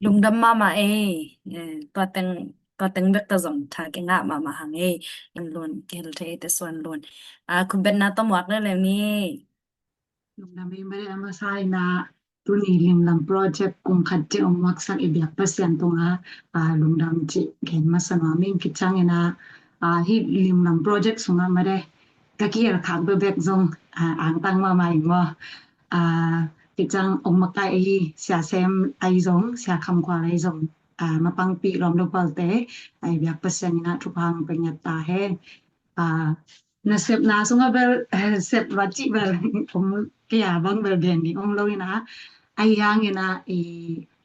Lungdam mahmah ei. Eh, tua teng, tua teng bek ta zong tha kingah mahmah hang ei. Lun kihel thei te suan lun. Ah, khutbetna tawh muak leuleu ni. Lungdam ei. Mare a masa ina tuni Limlam project kum khat cih ong muaksak i biak Pasian tunga, ah, lungdam cih gen masa nuam ing. Khit ciang ina, ah, hi Limlam project sungah mare ka kihel khak bebek zong, ah, angtang mahmah ing maw. Ah, khit ciang ong makai ahi Sia Sem ahi zong, Sia Kham Khual ahi zong, ah, mapangpih lawm lo palte, ah, i biak Pasian ina thupha ong pe ngiat ta hen. Ah, nasepna sungah bel, eh, sep va cih bel om kei a bang bel gen ding om lo ina. Ahi hang ina i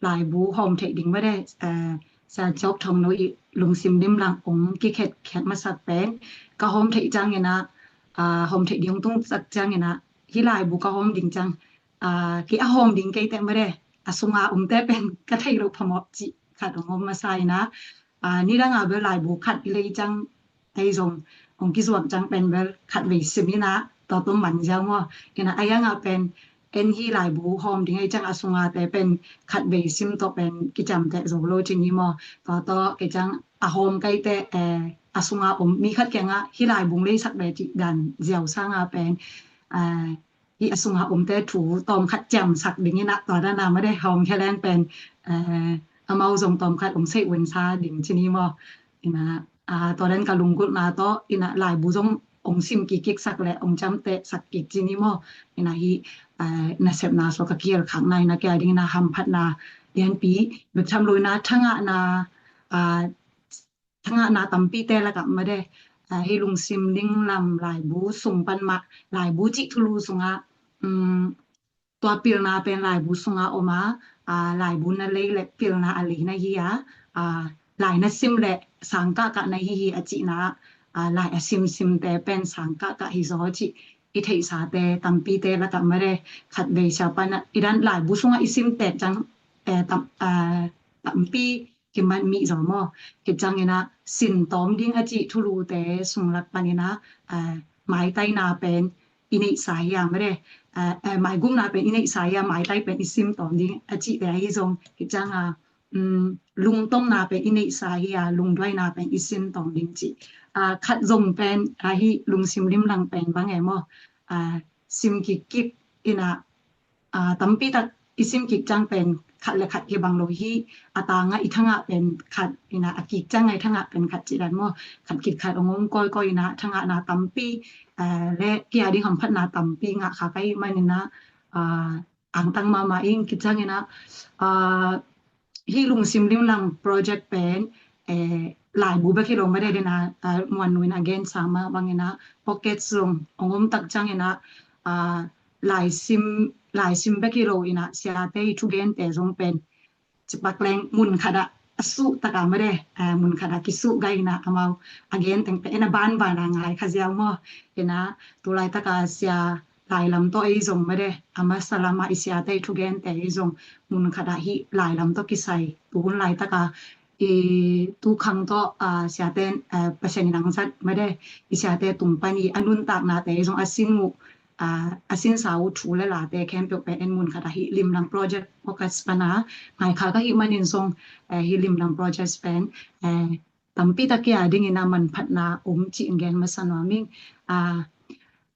laibu hawm theih ding mare, eh, Sia Ciok Thong No i Lungsim Limlam ong kikhet khet masak pen ka hawm theih ciang ina, ah, hawm theih ding ong tungsak ciang ina hi laibu ka hawm ding ciang, ah, ki a hawm ding kei teh mare, a sunga omte pen ka thei loh phamawh cih khat ong om masa ina, ah, nidang a bel laibu khat i lei ciang ei zong ong kizuak ciang pen bel khat vei sim ina, tua tawh man ziau maw. Ina a yang a pen en hi laibu hawm ding ei ciang a sunga te pen khat vei sim tawh pen kiciamteh zo lo ci ni maw. Tua tawh kei ciang a hawm kei te, eh, a sunga om mi khat kiangah hi laibu ong leisak ve cih dan ziau sanga pen, eh, hi a sunga omte thu tawmkhat ciamsak ding ina, tua dana made hawm khe leng pen, eh, amau zong tawmkhat ong seih unsa ding ci ni maw. Ina, ah, tua dan ka lunggulhna tawh ina laibu zong ong sim kikik sak le ong ciamteh sak kik ci ni maw. Ina hi, ah, nasepna sua ka kihel khakna ina kei a ding ina hamphatna lianpi bek tham lo ina thangahna, ah, thangahna tampite lakah made, ah, hi Lungsim Limlam laibu sung pan mah, laibu cih thulu sungah, um, tua pilna pen laibu sungah om a, ah, laibu na lei le pilna a lei na hi a, ah, lai na sim le sang kahkah na hi hi a cihna, ah, lai a simsimte pen sang kahkah hi zaw cih i theihsate tampite lakah made khat vei sia pan a, i dan laibu sungah i sim tek ciang eh, tam, eh, tampi kimat mih zaw maw. Khit ciangin ah sin tawm ding a cih thulute sung lak panin ah, eh, maitaina pen i neihsa hi a, made, eh, eh, maigupna pen i neihsa hi a, maitai pen i sim tawm ding a cihte ahi zong, khit ciang a, um, lungtomna pen i neihsa hi a, lungduaina pen i sim tawm ding cih. Ah, khat zong pen ahi lungsim limlang pen bang e maw. Ah, sim kikkik in ah, ah, tampi tak i sim kik ciang pen khat le khat kibang lo hi. A tangah i thangah pen khat in ah, a kik ciang a i thangah pen khat cih dan maw. Khat kik khat ong om kawikawi in ah, thangahna tampi, ah, le kia ding hamphatna tampi ngah kha ka hih manin ah, ah, angtang mahmah ing. Khit ciangin ah, ah, hih lungsim limlang project pen, eh, laibu bek hi lo, made, den a, ah, Muan Nu in a gensa mah bangin ah pocket zong ong om tak ciangin ah, ah, laisim, laisim bek hi lo in ah siate i thugente zong pen cipak leng mun khat ah a suh tak a, made, eh, mun khat ah kisuh gai in ah amau a gen teng pen en a banban a ngai kha ziau maw. In ah tu laitak a sia lailam tawh ei zong, made, a masa lam ah i siate i thugente ei zong mun khat ah hih lailam tawh kisai, tu hun laitak a i tu khang tawh, ah, siate, ah, Pasian in ang zat, made, i siate tung pan i a nuntaknate ei zong a sin uh, ah, a sinsa uh thu le late khempeuh pen en mun khat ah hih limlang project focus pan a ngai kha ka hih manin zong, eh, hih limlang project pen, eh, tampi tak kia dingin ah manphatna om cih ong gen masa nuam ing. Ah,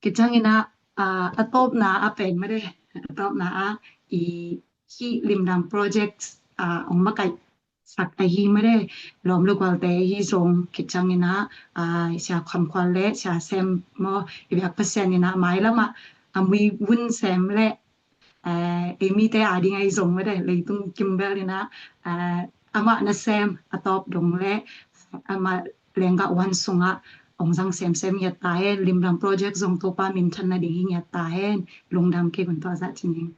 khit ciangin ah, ah, a tawpna a pen, made, a tawpna a i hih limlang project, ah, ong makaihsak ahi, made, lawm le gualte hi zong, khit ciangin ah, ah, Sia Kham Khual le Sia Sem maw, i biak Pasian in ah mailam ah a mui vun sem le, eh, ei mite a ding ahi zong, made, leitung kim bel in ah, eh, amah nasem a tawp dong le amah lenggah wan sungah ong zang semsem ngiat ta hen. Limlang project zong Topa minthan nading hi ngiat ta hen. Lungdam kei, Gun Thawh Za Cin Ing.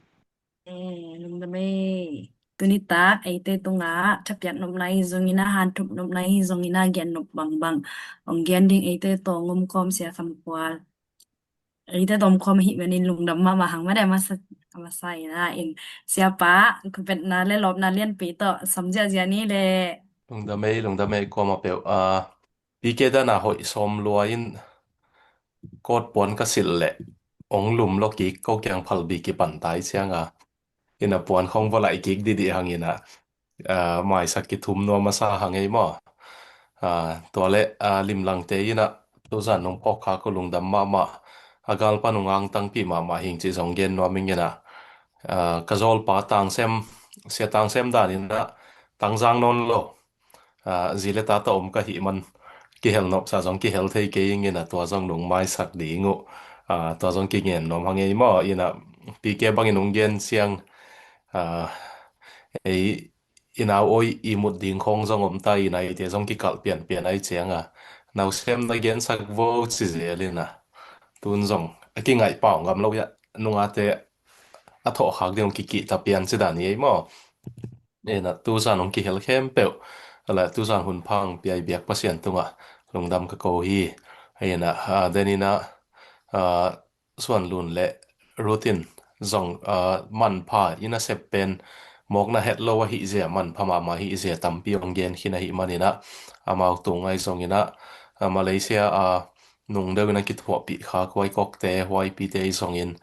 Eh, lungdam ei. Tuni tak eite tungah thapiak nopna hi zongin ah, hanthawn nopna hi zongin ah, gen nop bangbang ong gen ding eite tawh ong om kawm Sia Kham Khual, eite tawh om kawm ahih manin lungdam mahmah hang, made, a masa, a masa in ah. In Siapa, khutbetna le lawpna lianpi tawh sam ziahziah ni le. Lungdam ei, lungdam ei kuamah peuh. Ah, P K dan a hoih sawm lua in kawt puan ka silh leh ong lum lo kik, ko kiang phalbi kipan ta hi ciang a, in ah puan khong va laih kik dihdih hang in ah, ah, maisak kithum nuam masa hang ei maw. Ah, tua le, ah, limlangte in ah tuzan nong phawk kha ko lungdam mahmah, a gal pan ong angtangpih mahmah hing cih zong gen nuam ing in ah, ah, ka zawlpa Tang Sem, Sia Tang Sem dan in ah tangzang nawn lo, ah, zi le ta tawh om ka hih man kihel nopsa zong kihel thei kei ing in ah, tua zong nong maisak ding uh, ah, tua zong kingen nuam hang ei maw. In ah P K bangin ong gen ciang, ah, ei i nau awi i mut ding khong zong om ta in ah, eite zong kikalh pianpian ahi ciang a, nau sem na gensak vo ci zel in ah, tun zong a kingaih pau ngam lo ia, nungate a thawhkhak ding ong kikihta pian ci dan hi ei maw. In ah tuzan ong kihel khempeuh, a le tuzan hun pha ong pia i biak Pasian tungah lungdam ka ko hi. In ah, ah, den in ah, ah, Suan Lun le Ruth in zong, ah, manpha i nasep pen mawkna het lo ahih zia, manpha mahmah ahih zia tampi ong gen khin ahih manin ah, amau tung ahi zongin ah, ah, Malaysia a nung deuh in a kithuahpih kha Huaikok te, Huaipi te ahi zongin,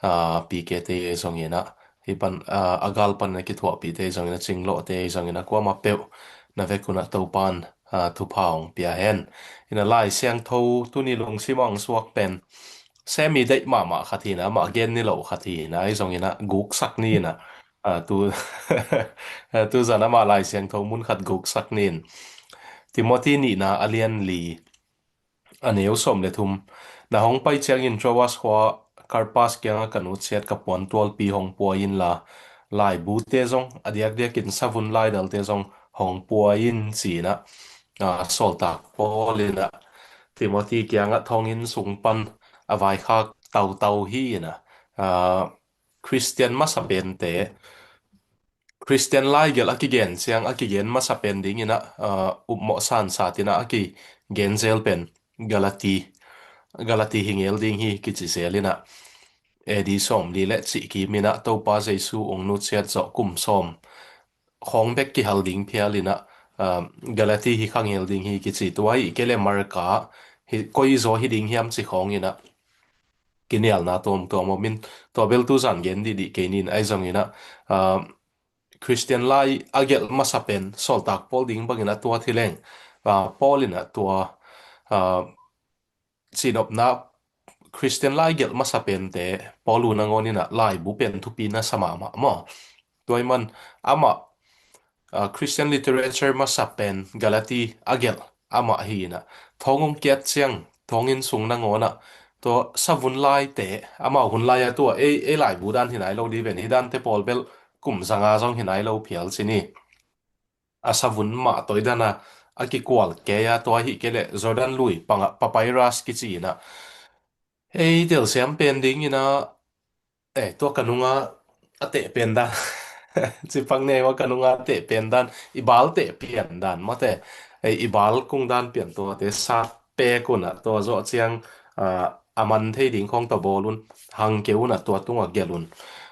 ah, P K te ahi zongin ah, hih pan, ah, a gal pan in a kithuahpih te ahi zongin ah, Cing Lawh te ahi zongin ah, kuamah peuh na vek un ah Topan, ah, thupha ong pia hen. In ah Lai Siangtho tuni lungsim ah ong suak pen sem i deih mahmah khat hi in ah, amah gen ni lo khat hi in ah, ahi zongin ah guksak ni in ah, ah, tu, ah, tuzan amah Lai Siangtho mun khat guksak ni in. Timothy nihna a lian li, a neu sawm le thum. Na hong pai ciangin Troas khua Karpas kiangah ka nutsiat ka puantualpi hong pua inla, laibute zong, a diakdiakin savun laidalte zong hong pua in, ci-in ah, ah, sawltak Paul in ah Timothy kiangah thonginn sung pan a vaikhak tautau hi in ah, ah, Khristian masa pente, Khristian laigelh a kigen ciang a kigen masa pen dingin ah, ah, upmawh sansat in ah a kigen zel pen Galati, Galati hi ngel ding hi kici zel in ah, A D sawmli le cih kim in ah Topa Jesu ong nutsiat zawh kum sawm khawng bek kihal ding phial inah, ah, Galati hi khang hel ding hi kici, tua hi kei le Marka hi, koi zaw hi ding hiam ci khawng inah kinialna tuamtuam om in, tua bel tu zan gen dihdih kei nin, ahi zong inah, ah, Khristian lai a gelh masa pen sawltak Paul ding bangin a tua thileng, ah, Paul inah tua, ah, cihnopna Khristian lai gelh masa pente Paul uh nangawn inah laibu pen thupi na sa mahmah maw? Tua ih man amah, ah, Christian literature masa pen Galati a gelh amah hi inah, thawng hong kiat ciang thawnginn sung nangawnah tua savun laite, amau hun lai-a tua ei, ei laibu dan hi nai lo dih ven, hi dante pawl bel kum zanga zong hi nai lo phial ci ni. A savun mah tawi dana a kikual kei a, tua hi kei le Jordan lui pangah papyrus kici inah, ei telsiam pen ding inah, eh, tua ka nunga a teh pen dan, cipak nei wa ka nunga a teh pen dan, i bal teh pian dan mate, eh, i bal kung dan pian tuate sat pek unah tua zawh ciang, ah, a man thei ding khawng tawh bawl un, hang kei unah tua tungah gelh un.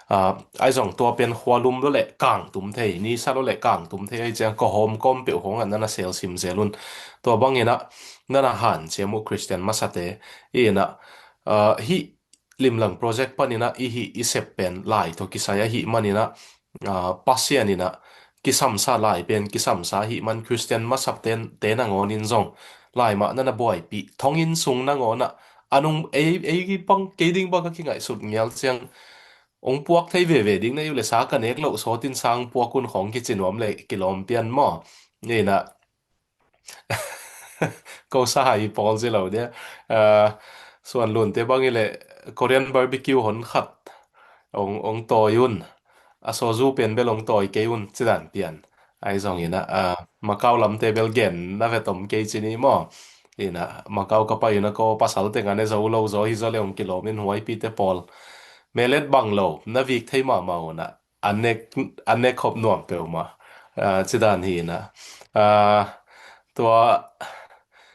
Ah, ahi zong tua pen khua lum lo le kang tum thei, ni sa lo le kang tum thei ahi ciang kawhawm kawm peuh khawngah nana sel sim zel un. Tua bang inah nana hanciam uh Khristian masate inah, ah, hih limlang project pan inah i hih i sep pen lai tawh kisai ahih man inah, ah, Pasian inah kisamsa lai pen kisamsa ahih man Khristian masate nangawn in zong lai mah nana buaipih, thawnginn sung nangawnah a nung ei, ei bang kei ding bang ka kingaihsut ngial ciang, ong puak thei veve ding na i uh le sa ka nek loh sawtin sang puak un khawng kici nuam le kilawm pian maw? Ni inah ko sa hai pawl ci lo dia. Ah, Suan Lunte bang i le Korean barbecue hon khat ong, ong tawi un. A soju pen bel ong tawi kei un ci dan pian. Ahi zong inah, ah, Macau lamte bel gen na ve tom kei ci ni maw? Inah Macau ka pai unah ko pasal teng a ne zo lo zaw hi zaw le ong kilawm in huaipite pawl. Melet bang lo, na vik thei mahmah unah. An nek, an nek khop nuam peuhmah, ah, ci dan hi inah. Ah, tua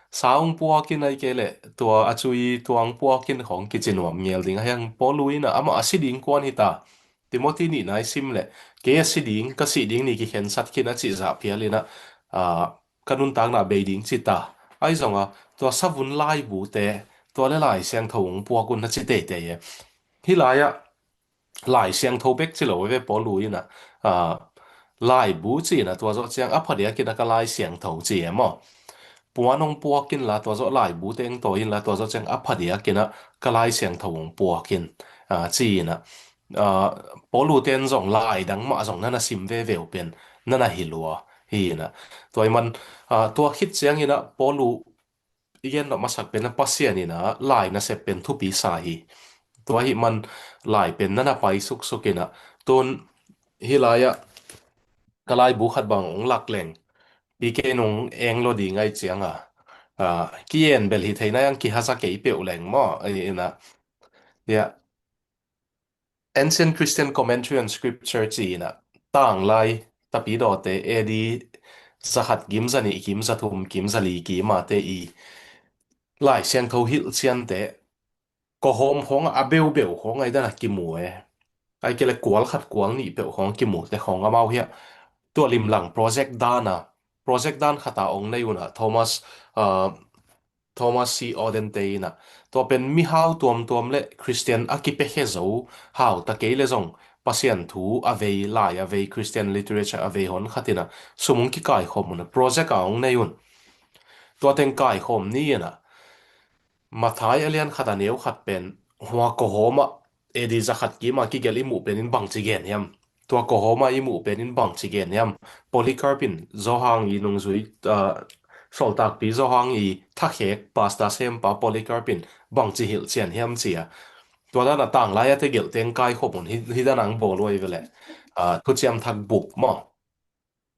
sa ong puakin ahi kei le, tua a cui tua ong puakin khawng kici nuam ngel ding. Ahiang Paul uh inah amah a si ding kuan hi ta. Timothy nihna i sim le, kei a si ding, ka sih ding ni kikhensat khin a cih zah phial inah, ah, ka nuntakna bei ding ci ta. Ahi zonga, tua savun laibute, tua le Lai Siangtho ong puak un na ci teitei e. Hih lai-ah, Lai Siangtho bek ci lo ve Paul uh inah, ah, laibu ci inah tua zawh ciang a phadiakin a ka Lai Siangtho ci e maw? Puan ong puakin la tua zawh laibu teng tawi inla tua zawh ciang a phadiakin a ka Lai Siangtho ong puakin, ah, ci inah, ah, Paul uh ten zong lai dang mah zong nana sim veve uh pen nana hi lua hi inah. Tua ih man, ah, tua khit ciang inah Paul uh i gen loh masak pen a Pasian inah lai nasep pen thupi sa hi. Tua hih man lai pen nana pai suksuk inah tun hih lai-ah ka laibu khat bang ong lak leng P K nung eng lo ding ahi cianga, ah, ki-en bel hi theina ang kihaza kei peuh leng maw? Inah, ya, Ancient Christian Commentary on Scripture ci inah tanglai tapidawte A D zakhat kim zanih kim zathum kim zali kimate i Lai Siangtho hilh ciante kawhawm khawngah a beubeu khawngah i dana kimu e. Ahi kei le kual khat kual nih peuh khawng kimute khawng amau hiah tua limlang project dana, project dan khata ong nei unah Thomas, ah, Thomas C Auden te inah tua pen mihau tuamtuam le Khristian a kipiakhia zo hau ta kei le zong Pasian thu a vei, lai a vei, Christian literature a vei hon khat inah sum ong kikaikhawm unah project a ong nei un. Tua teng kaikhawm ni inah Matthai a lian khat a neu khat pen hua kawhawmah A D zakhat kima kigelh i muh penin bangci gen hiam? Tua kawhawmah i muh penin bangci gen hiam? Polycarp in Zawhang i nungzui, ah, sawltakpi Zawhang i thakhek pasta sempa Polycarp in bangci hilh cian hiam cia. Tua dana tanglai a te gelh teng kaikhawm un hi, hi dana ang bawl uh ahi vele. Ah, Thuciam Thak buk maw?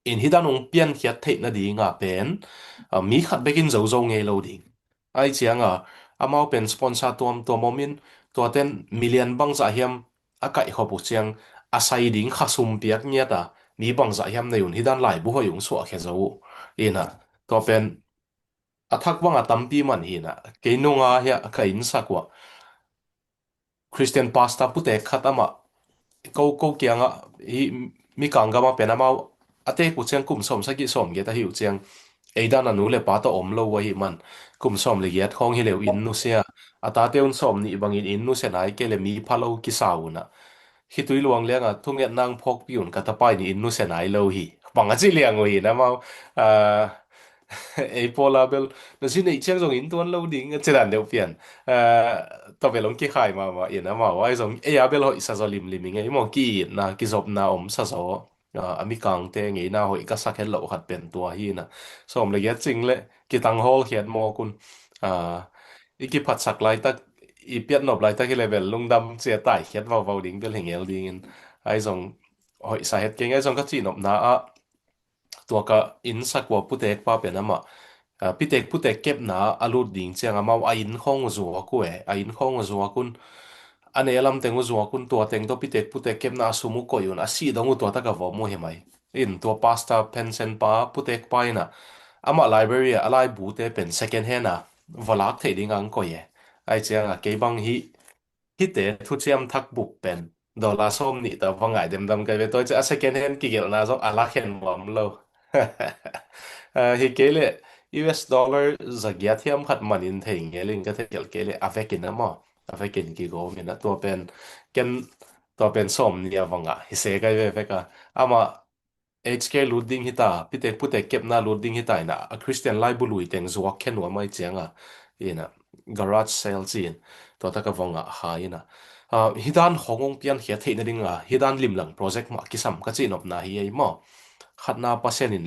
In hi dan ong piankhiat theih nadinga pen, ah, mi khat bekin zozo ngei lo ding. Ahi cianga amau pen sponsor tuamtuam omin tuaten milian bangzah hiam a kaihkhop uh ciang a sai ding khasum piak ngiata mi bangzah hiam nei un hi dan laibu hoih ong suahkhia zo uh. Inah tua pen a thak banga tampi man hi inah kei nunga hiah ka innsak uah Christian pastor putek khat amah ko, ko kiangah hi, Mikang gamah pen amau a teek uh ciang kum sawm sagih sawm giat ahi uh ciang, ei dan a nu le pa tawh om lo uh ahi man, kum sawm le giat khawng hi leu inn nusia, a tate un sawm nih bangin inn nusia nai kei le mi pha lo kisa un ah, khitui luang liang a thunget nang phawkpi un ka tapai nih inn nusia nai lo hi. Bang a ci liang uh hi na mau. Ei pawl a bel na zi neih ciang zong inn tuan lo ding a ci dan deuh pian. Tua bel hong kikhai mahmah in amau ai zong ei a bel hoih sa zaw limlim i ngei maw, ki-itna kizopna om sa zaw. A mikangte ngeina hoih ka sak het loh khat pen tua hi na. Sawm le giat cing le kitang hawl khiat mawk un. I kiphatsak laitak, i piatnop laitak hi le bel lungdam cia tai khiat vauvau ding bel hi ngel dingin ai zong hoih sa het keng ai zong ka cihnopna ah tua ka inn sakua putek pa pen amah pitek putek kepna a lut ding ciang amau a inn khawng uh zuak uh e, a inn khawng uh zuak un a ne lam teng uh zuak un tua teng tawh pitek putek kepna a sum uh koih un a sih dong uh tua tak a vom uh hi mai. In tua pastor pension pa putek pa in ah amah library ah a laibute pen second hand a va lak theih ding ang koih e. Ai ciang a kei bang hi hite thuciam thak bup pen dollar sawm nih ta va ngai demdam kai ve, tua ciah a second hand kigelhna zong a lak hen nuam lo. Hi kei le U S dollar za giat hiam khat manin thei ngel in ka thei gelh kei le a vekin a maw, a vekin kigawm in a tua pen ken tua pen sawm nih a va ngah hi se kai ve vek a. Amah H K lut ding hita, pitek putek kepna lut ding hita ina a Christian laibu lui teng zuak khen uh a mai cianga ina garage sale ci in tua taka vong ah ha ina hidan hong hong pian khia theihna dinga hidan limlang project mah kisam ka cihnopna hi ei maw? Khatna Pasian in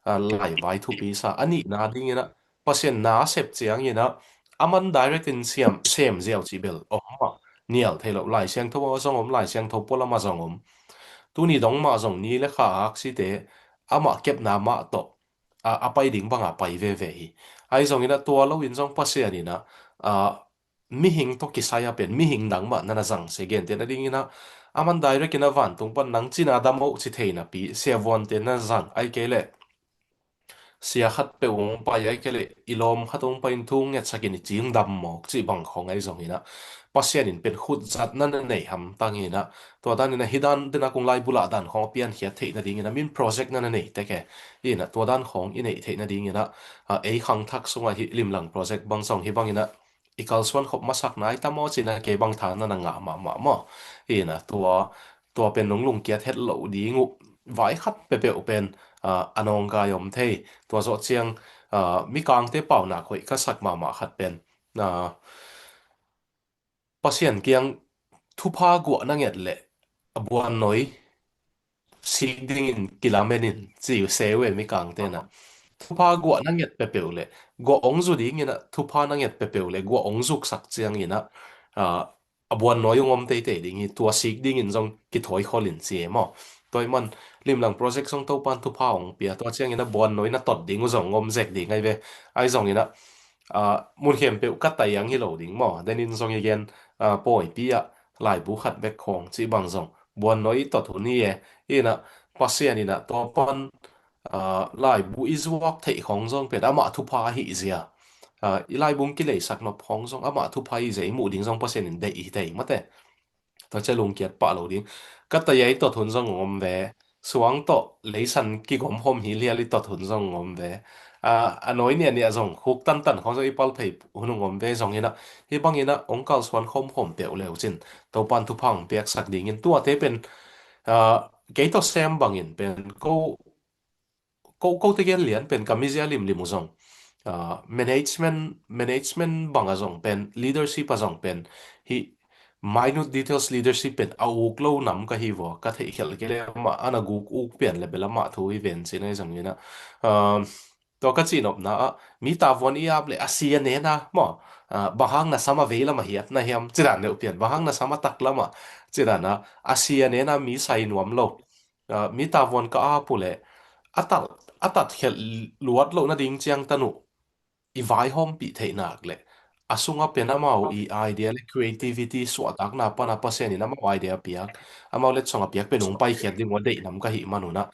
lai vai thupi sa, a nihna ding ina Pasian na a sep ciang ina a man direct in siam sem ziau cih bel om mah nial thei lo, Lai Siangtho a zong om, Lai Siangtho pualam a zong om. Tuni dong mah zong ni le kha aksite amah kepna mah tawh a pai ding banga pai veve hi. Ai zong ina tua lo in zong Pasian ina mihing tawh kisai a pen mihing dang mah nana zang se gente na ding ina a man direct ina vantung pan nang cina dam oh ci theina pi siavuante na zang ai kei le sia khat peuh hong pai ai kei le i lawm khat hong pai in thu ngetsakin i cing dam mawk cih bang khawng ai zong ina Pasian in pen khut zat na na nei hamtang ina tua dan ina hidan dena kung lai bulah dan khawng a piankhiat theihna ding ina min project na na nei teke ina tua dan khawng i neih theihna ding ina ei khangthak sungah hi limlang project bang zong hi bang ina i kalsuan khop masak nai ta maw cina kei bang tha na na ngah mahmah maw? Ina tua tua pen nong lungkiat het loh ding uh vai khat pepeuh pen a nawngkai om thei. Tua zawh ciang mikangte paunak hoih ka sak mahmah khat pen Pasian kiang thupha guah na nget leh a buannoi sik dingin kilamen in ci se uh e mikangte na. Thupha guah na nget pepeuh leh guah ong zu dingina thupha na nget pepeuh leh guah ong zuksak ciangina a buannoi ung om teitei ding hi, tua sik dingin zong kithawi kholin ci e maw? Tua i man limlang project zong Topan thupha ong pia, tua ciangina buannoi na tot ding uh zong om zek ding ai ve. Ai zongina mun khempeuh ka tai ang hi lo ding maw? Denin zong i gen pawipi ah laibu khat bek khawng cih bang zong buannoi i tot hun hi e. Ina Pasian ina Topan laibu i zuak theih khawng zong pen amah thupha ahi zia. I laibung kileisak nop khawng zong amah thupha ahi zia i muh ding zong Pasian in deih hi thei mate. Tua cia lungkiat pah lo ding. Ka tai a i tot hun zong om ve. Suang tawh leisan kigom hom hi lial i tot hun zong om ve. A noi nia nia zong khuk tantan khawng zong i pal phei hun ung om ve zong ina hi bangina ong kalsuan khom khom peuh leu cin Topan thupha ong piaksak dingin tuate pen kei tawh sem bangin pen ko ko ko te gen lian pen ka mizia limlim uh zong management management bang a zong pen leadership a zong pen hi minute details leadership pen a uk lo nam ka hi vua ka theih khelh kei le amah ana guk uk pian le bel amah thu hi ven cin ai zong ina tua ka cihnopna ah mi tavuan i ap le a si a nena maw? Bang hang na sam a vei lam a hiat na hiam cidan deuh pian bang hang na sam a tak lam a cidan a a si a nena mi sai nuam lo mi tavuan ka ap uh leh a tat a tat khelh luat loh nading ciang tan uh i vaihawmpih theih nak leh a sungah pen amau i idea le creativity suahtakna pana Pasian in amau idea piak amau letsong a piak pen ung paikhiat ding uh a deih nam ka hih man unah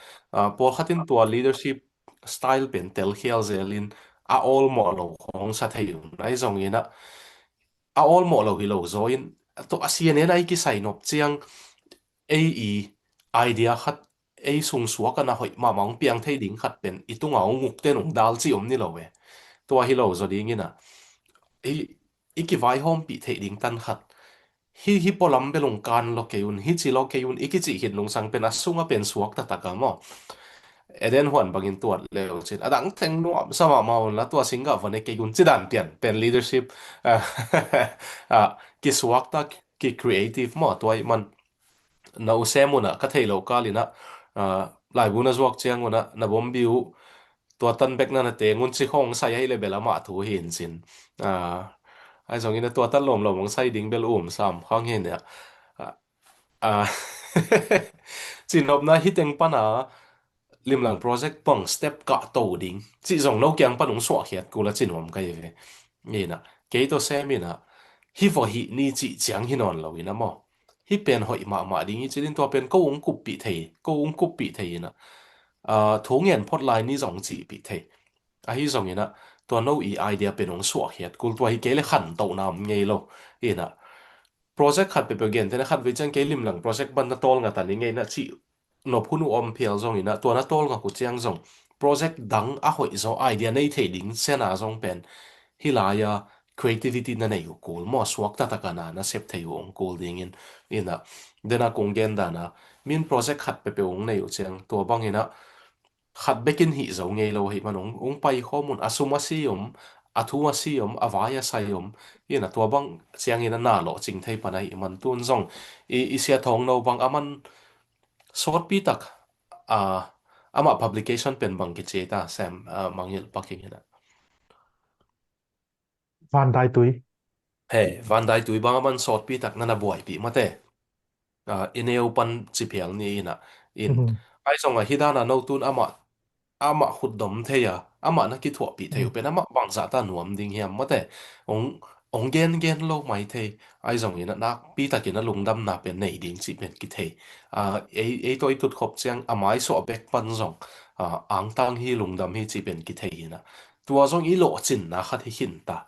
pawlkhat in tua leadership style pen telkhial zelin a awlmawh lo khawng sa thei un ai zongin ah a awlmawh lo hi lo zaw in a si a nen a i kisai nop ciang ei i idea khat ei sung suak a na hoih mahmah hong piang thei ding khat pen i tunga hong ukten hong dal cih om ni lo ve. Tua hi lo zaw dingin ah i, i kivaihawmpih theih ding tan khat. Hi, hi pualam bel hong kan lo kei un, hi ci lo kei un, i kicih khit nungsang pen a sunga pen suak taktak a maw. Eden huan bangin tuat leu cin a dang theng nuam sa mahmah un la, tua singgah va ne kei un ci dan pian pen leadership, ah, ah, kisuak ta, ki creative maw, tua ih man na u sem un ah ka thei lo kal in ah, ah, laibu na zuak ciang un ah na bombi uh, tua tan bek na na teng un ci khong sai ahi le bel amah thu hi in cin. Ah, ai zongin ah tua tan lawmlawm hong sai ding bel um sam khang hi in ah. Ah, ah, cinopna hi teng pan a limlang project pang step kah to ding cih zong no kiang pan hong suahkhiat kul a cinuam ka hi ve. Ina, kei tawh sem ina, hi vawh hih ni cih ciang hi nawn lo ina maw. Hi pen hoih mahmah ding hi ci din tua pen ko hong kuppih thei, ko hong kuppih thei ina. Ah, thu ngen phot lai ni zong cihpih thei. Ahi zong ina, tua no i idea pen hong suahkhiat kul tua hi kei le khantohna om ngei lo. Ina, project khat peuhpeuh gentehna khat vei ciang kei limlang project ban na tawlnga ta ni ngei na cih nop hun uh om phial zong ina, tua na tawlnga uh ciang zong project dang a hoih zaw idea nei thei ding sena zong pen hi lai-a creativity na nei uh kul maw, suak taktak a na na sep thei uh hong kul dingin ina, dena kong gen dana min project khat peuhpeuh hong nei uh ciang tua bang ina khat bekin hih zo ngei lo ahih man hong, hong pai khawm un, a sum a si om, a thu a si om, a vai a sai om. Ina tua bang ciangin a na lawh cing thei pan ahih man tun zong i, i sia thawng no bang a man sawtpi tak, a, amah publication pen bang kici ta sem, a, mangil paking ina. Van Dai Tui. He, Van Dai Tui bang a man sawtpi tak na na buaipih mate. Ah, i neu pan ci phial ni ina. In, mhm, ai zong a hi dana no tun amah, amah khutdom thei a, amah na kithuahpih thei uh, mhm, pen amah bangzah ta nuam ding hiam mate. Ong, ong gen gen lo mai thei. Ai zong ina nakpi takin a lungdamna pen nei ding cih pen kithei. Ah, ei, ei tawh i tutkhop ciang a maisuah bek pan zong, ah, angtang hi lungdam hi cih pen kithei ina. Tua zong i lawhcinna khat hi khin ta.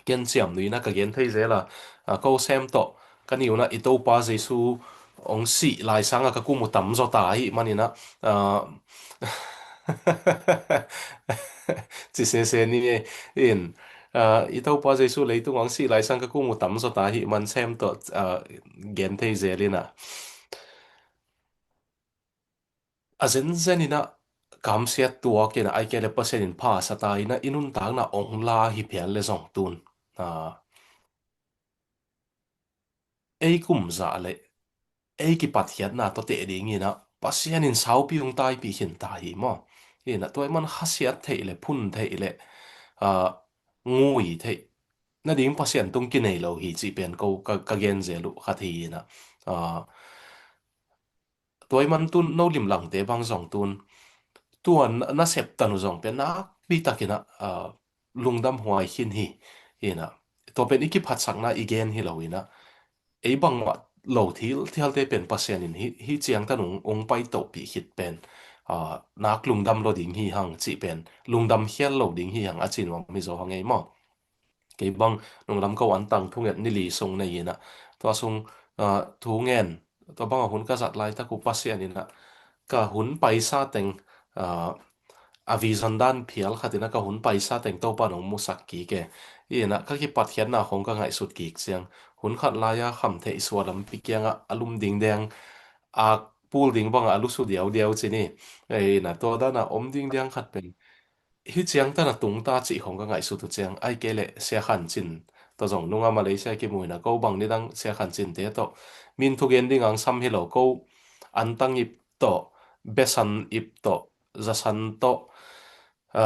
Ken ciam nuina ka gen thei zel a, a, ko sem tawh ka niuna i Topa Jesu hong sih laisanga ka kum uh tam zaw ta ahih manina, a, ci sese ni in, a, i Topa Jesu leitung hong sih laisang ka kum uh tam zaw ta ahih man sem tawh, a, gen thei zel ina. A zenzen ina kamsiat tuak ina ai kei le Pasian in pha sa ta ina i nuntakna ong la hi phial le zong tun. A, ei kum zah le ei kipatkhiatna tawh teh ding ina Pasian in saupi ong taipih khin ta hi maw. Ina tua i man khasiat theih le phun theih le, a, ngui theih nading Pasian tung kinei lo hi cih pen ko ka, ka gen zel uh khat hi ina. A, tua i man tun no limlangte bang zong tun tua na, na sep tan uh zong pen nakpi takin a, a, lungdam huai khin hi ina. Tua pen i kiphatsakna i gen hi lo ina. Ei bangmah lo thil thialte pen Pasian in hi, hi ciang tan ung, ung pai tohpih khit pen, a, nak lungdam lo ding hi hang cih pen lungdam khial lo ding hi hang a ci nuam hi zaw hang ei maw. Kei bang nunglam ko antang thunget ni li sung nei ina. Tua sung, a, thu ngen, tua banga hun ka zat laitak uh Pasian ina ka hun paisa teng, a, a vision dan phial khat ina ka hun paisa teng Topa nong musak kik e. Ina ka kipatkhiatna khong ka ngaihsut kik ciang hun khat lai-a khamtheih sualampi kiangah a lum dingdeng a pul ding bangah a lusu diaudiau ci ni. Ina tua dana om dingdeng khat pen hi ciang tana tung ta cih khong ka ngaihsut uh ciang ai kei le Sia Khan Cin tawh zong nunga Malaysia kimuina ko bang nidang Sia Khan Cin te tawh min thugen ding ang sam hi lo ko antang ip tawh, besan ip tawh, zasan tawh, a,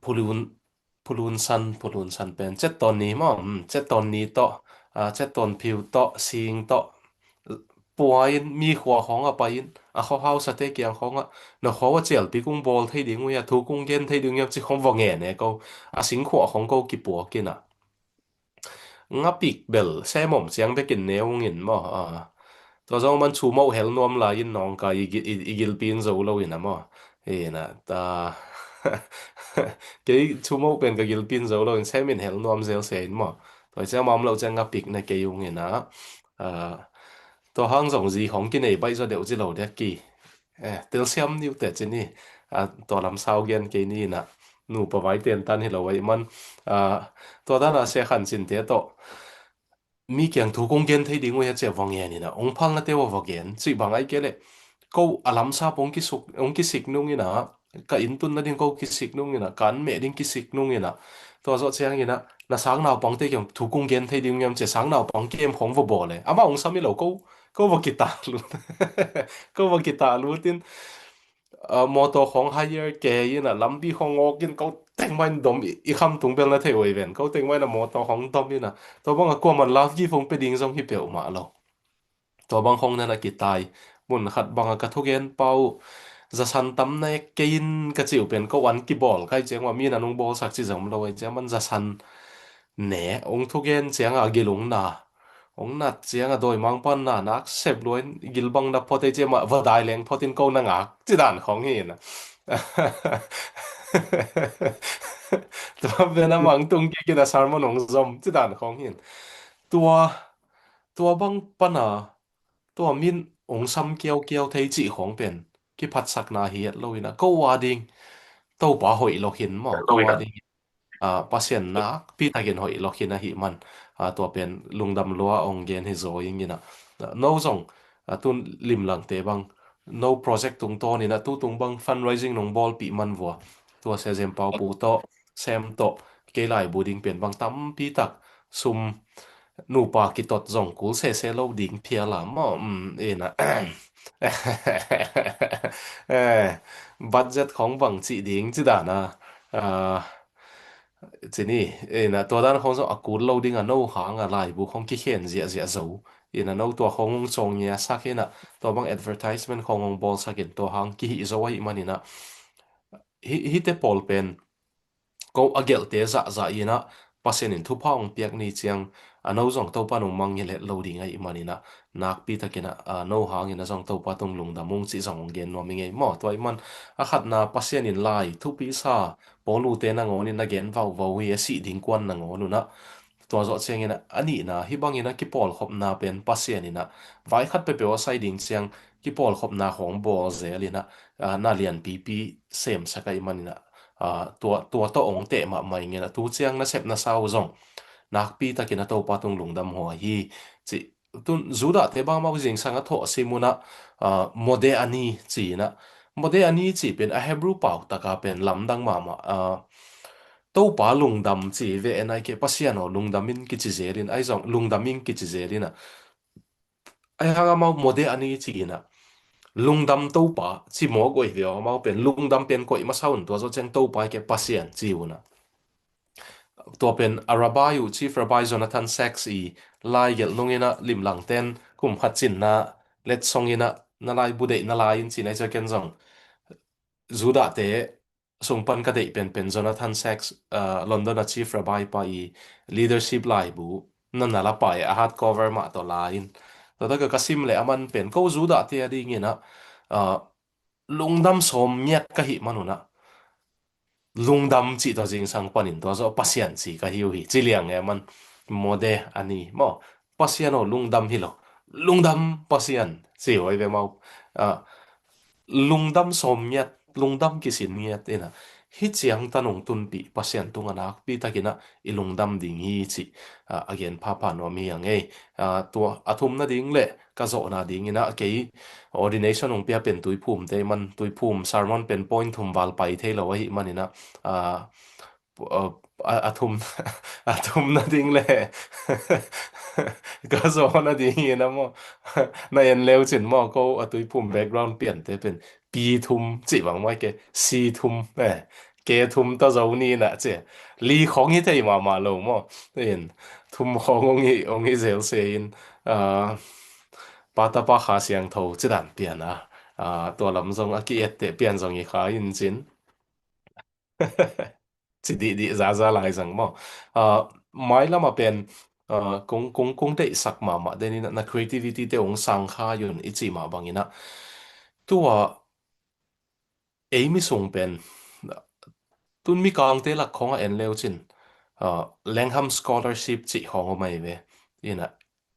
phulun, phulun san, phulun san pen cetton ni maw, hmm, cetton ni tawh, a, cetton phiu tawh, sing tawh, pua in mi khua khawng a pai in a khuahau sate kiang khawngah na khua a cialpi kung bawl thei ding uh hia, thu kung gen thei ding uh hia ci khawng va ngen e ko, a sing khua khawng ko kipuak ina. Ngapik bel sem om ciang bekin neu ung in maw, a, tua zong man chu moh hel nuam lai in nawngkai i, i, i gilpi in zo lo ina maw. Ina ta kei chu moh pen ka gilpi in zo lo in sem in hel nuam zel se in maw. Tua ciang mam lo ciang ngapik na kei ung ina, a, Tua hang zong zi khong kinei baih zaw deuh ci lo diak ki. Eh, telsiam niu te ci ni. Ah, tua lam sau gen kei ni na. Nupa vai ten tan hi lo ai man. Ah, tua dan a sia khan cin te tawh mi kiang thu kong gen thei ding uh hi a cia va ngen ina, ong phalna te uh a va gen cih bang ai kei leh, ko a lamsap ong kisuk, ong kisik nung ina, ka inn tun nading ko kisik nung ina, ka an meh ding kisik nung ina, tua zawh ciang ina, na sang naupang te kiang thu kong gen thei ding uh hiam cia sang naupang kem khong va bawl e. Amah ong sam hi lo, ko, ko va kitah lut. Ko va kitah lut in, ah, mawtaw khong hire kei ina, lampi khong awk in, ko teng mah in dom i, i kham tung bel na thei uh hi ven. Ko teng mah ina mawtaw khong dom ina, tua bang a kuaman love gift hong pe ding zong hi peuhmah lo. Tua bang khong na na kitai. Mun khat bang a ka thugen pau, zasan tam na ek kei in ka ci uh pen ko an kibawl kai ciang mah mi na nung bawlsak ci zom lo ai ciang man zasan ne, ong thugen ciang a gil ong na. Ong nat ciang a dawimang pan na, nak sep luai gil bang na phot ei ciang mah, va dai leng phot in ko na ngak, ci dan khong hi na. Tua pen a mang tung kik in a sermon ong zom, ci dan khong hi. Tua, tua bang pan a, tua min ong sam kiaukiau thei cih khong pen, kiphatsakna hi et lo in a, ko a ding, Topa hoih lo khin maw, ko a ding. Ah, Pasian nakpi takin hoih lo khin ahih man, ah, tua pen lungdam lua ong gen hi zaw ing ina. No zong, ah, tun limlangte bang, no project tungtawn ina tutung bang fundraising nong bawlpih man vua. Tua sia Zempau pu tawh, Sem tawh, kei laibu ding pen bang tampi tak, sum nupa kitot zong kul sese lo ding phial a maw, um, ina. Eh, budget khong bang cih ding ci dan a, ah, ci ni, ina tua dan khong zong a kul lo ding a no hang a laibu khong kikhen ziahziah zo. Ina no tua khong hong cawng ngia sak ina, tua bang advertisement khong hong bawl sak in tua hang kihih zo ahih man ina. Hi, hite pawl pen, ko a gelhte zahzah ina, Pasian in thupha hong piak ni ciang, a no zong Topa nong mangngilh het lo ding ahih man ina, nakpi takin a, a no hang ina zong Topa tung lungdam ung cih zong hong gen nuam i ngei maw. Tua ahih man, a khatna Pasian in lai, thupi sa, Paul ute nangawn in na gen vauvau hi a sih ding kuan nangawn una. Tua zawh ciang ina, a nihna, hih bang ina kipawlkhopna pen Pasian ina, vai khat peuhpeuh a sai ding ciang, kipawlkhopna khong bawl zel ina, a, na lianpipi semsak ahih man ina, a, tua, tua tawh ong teh mahmah ing ina, tu ciang nasep nasa uh zong, nakpi takin a Topa tung lungdam huai hi, ci, tun Judah te bang mau zingsang a thawh sim una, a, mode ani ci ina, mode ani ci pen a Hebrew pau taka pen lamdang mahmah, a, Topa lungdam ci ve en ai ke Pasian aw lungdam in kici zel in, ai zong lungdam in kici zel ina, ai hang amau mode ani ci ina, lungdam Topa ci mawk uh hi ve aw, amau pen lungdam pen koih masa un, tua zawh ciang Topa hi ke Pasian ci una. Tua pen a rabbi uh, Chief Rabbi Jonathan Sacks i lai gelh nung ina limlang ten kum khat cinna letsong ina na lai budeih na lai in ci nai ciang ken zong Judah te sung pan ka deih penpen Jonathan Sacks, ah, London a Chief Rabbi pa i leadership laibu na na la pai a hard cover mah tawh la in. Tua taka ka sim le a man pen ko Judah te a ding ina, ah, lungdam sawm ngiat ka hih man una. Lungdam cih tua zingsang panin tua zawh Pasian ci ka hi uh hi. Ci liang e man mode ani maw. Pasian aw lungdam hi lo. Lungdam Pasian ci huai ve mau. Ah, lungdam sawm ngiat, lungdam kisin ngiat ina. Hih ciang tanung tunpih Pasian tung a nakpi takin a i lungdam ding hi cih, ah, a gen phapha nuam hi a ngei. Ah, tua a thum nading le ka zawhna ding ina kei ordination hong pia pen Tuiphum te man Tuiphum sermon pen point thum val pai thei lo ahih man ina, ah, a, a thum, a thum nading le ka zawh nading ina maw. Na en leu cin maw ko a Tuiphum background pian te pen P thum cih bang mai ke C thum, eh, K thum ta zo ni na ci. Li khong hi thei mahmah lo maw. In thum khong ong hi, ong hi zel se in, ah, pa ta pa kha siangtho ci dan pian a. Ah, tua lam zong a ki et te pian zong hi kha in cin. Ci dihdih zaza lai zang maw. Ah, mailam a pen, ah, kong, kong, kong deihsak mahmah den ina na creativity te ong sang kha yun i ci mah bang ina. Tua ei mi sung pen, tun mi kangte lak khong a en leu cin, ah, Langham Scholarship cih khong om ai ve. Ina,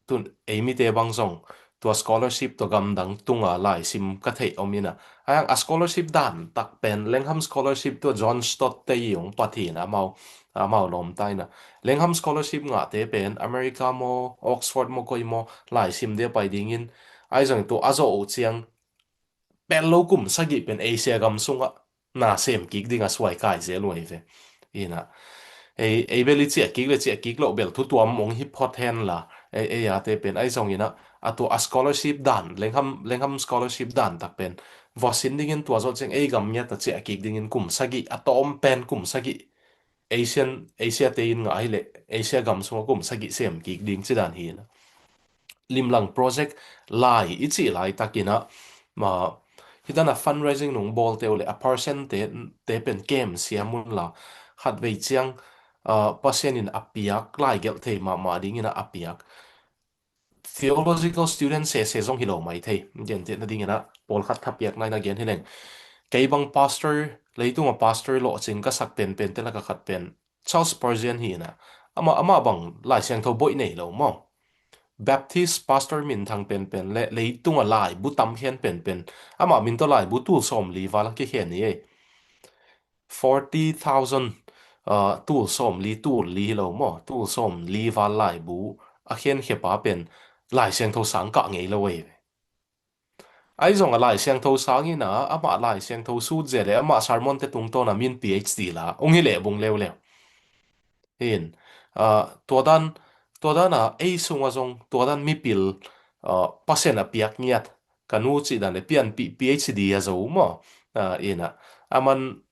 tun ei mite bang zong, tua scholarship tua gamdang tunga laisim ka theih om ina. Aiang a scholarship dan tak pen Langham scholarship tua John Stott te i ong pathina amau, amau lawmta ina. Langham scholarship ngahte pen America maw, Oxford maw, koi maw, laisim dia pai dingin, aizong tua a zawh uh ciang pel lo kum sagih pen Asia gam sungah na sem kik ding a suai kai zel uh ahi ve. Ina, ei, ei bel i ciah kik le ciah kik loh bel thu tuam ong hi phot hen la, ei, ei ate pen aizong ina, a tua a scholarship dan, Langham, Langham scholarship dan tak pen vua sin dingin tua zawh ciang ei gam ngiat a ciah kik dingin kum sagih, a tawm pen kum sagih Asian, Asia te in ngah hileh Asia gam sungah kum sagih sem kik ding ci dan hi ina. Limlang project lai i cih laitak ina, ma, hi dan a fundraising nung bawl teu le a percent te, te pen kem siam un la, khat vei ciang, ah, Pasian in a piak lai gelh thei mahmah ding ina a piak. Theological student sese zong hi lo mai thei. Gentehna ding ina, pawlkhat thapiakna ina gen hi leng. Kei bang pastor, leitung a pastor lawhcing ka sak penpen te laka khat pen Charles Spurgeon hi ina. Ama, ama bang Lai Siangtho boih nei lo maw? Baptist pastor minthang penpen le leitung a laibu tam khen penpen. Ama min tawh laibu tul sawm li val a kikhen hi ei. Forty thousand, ah, tul sawm li, tul li hi lo maw? Tul sawm li val laibu a khenkhepa pen Lai Siangtho sang kah ngei lo ei ve. Aizong a Lai Siangtho sang ina, amah Lai Siangtho sut zia le amah sermon te tungtawn a min P H D la, ung hi leh bung leuleu. Hin, ah, tua dan, tua dan a ei sunga zong, tua dan mipil, ah, Pasian a piak ngiat, ka nu cih dan le pianpih P H D a zo maw? Ah, ina, aman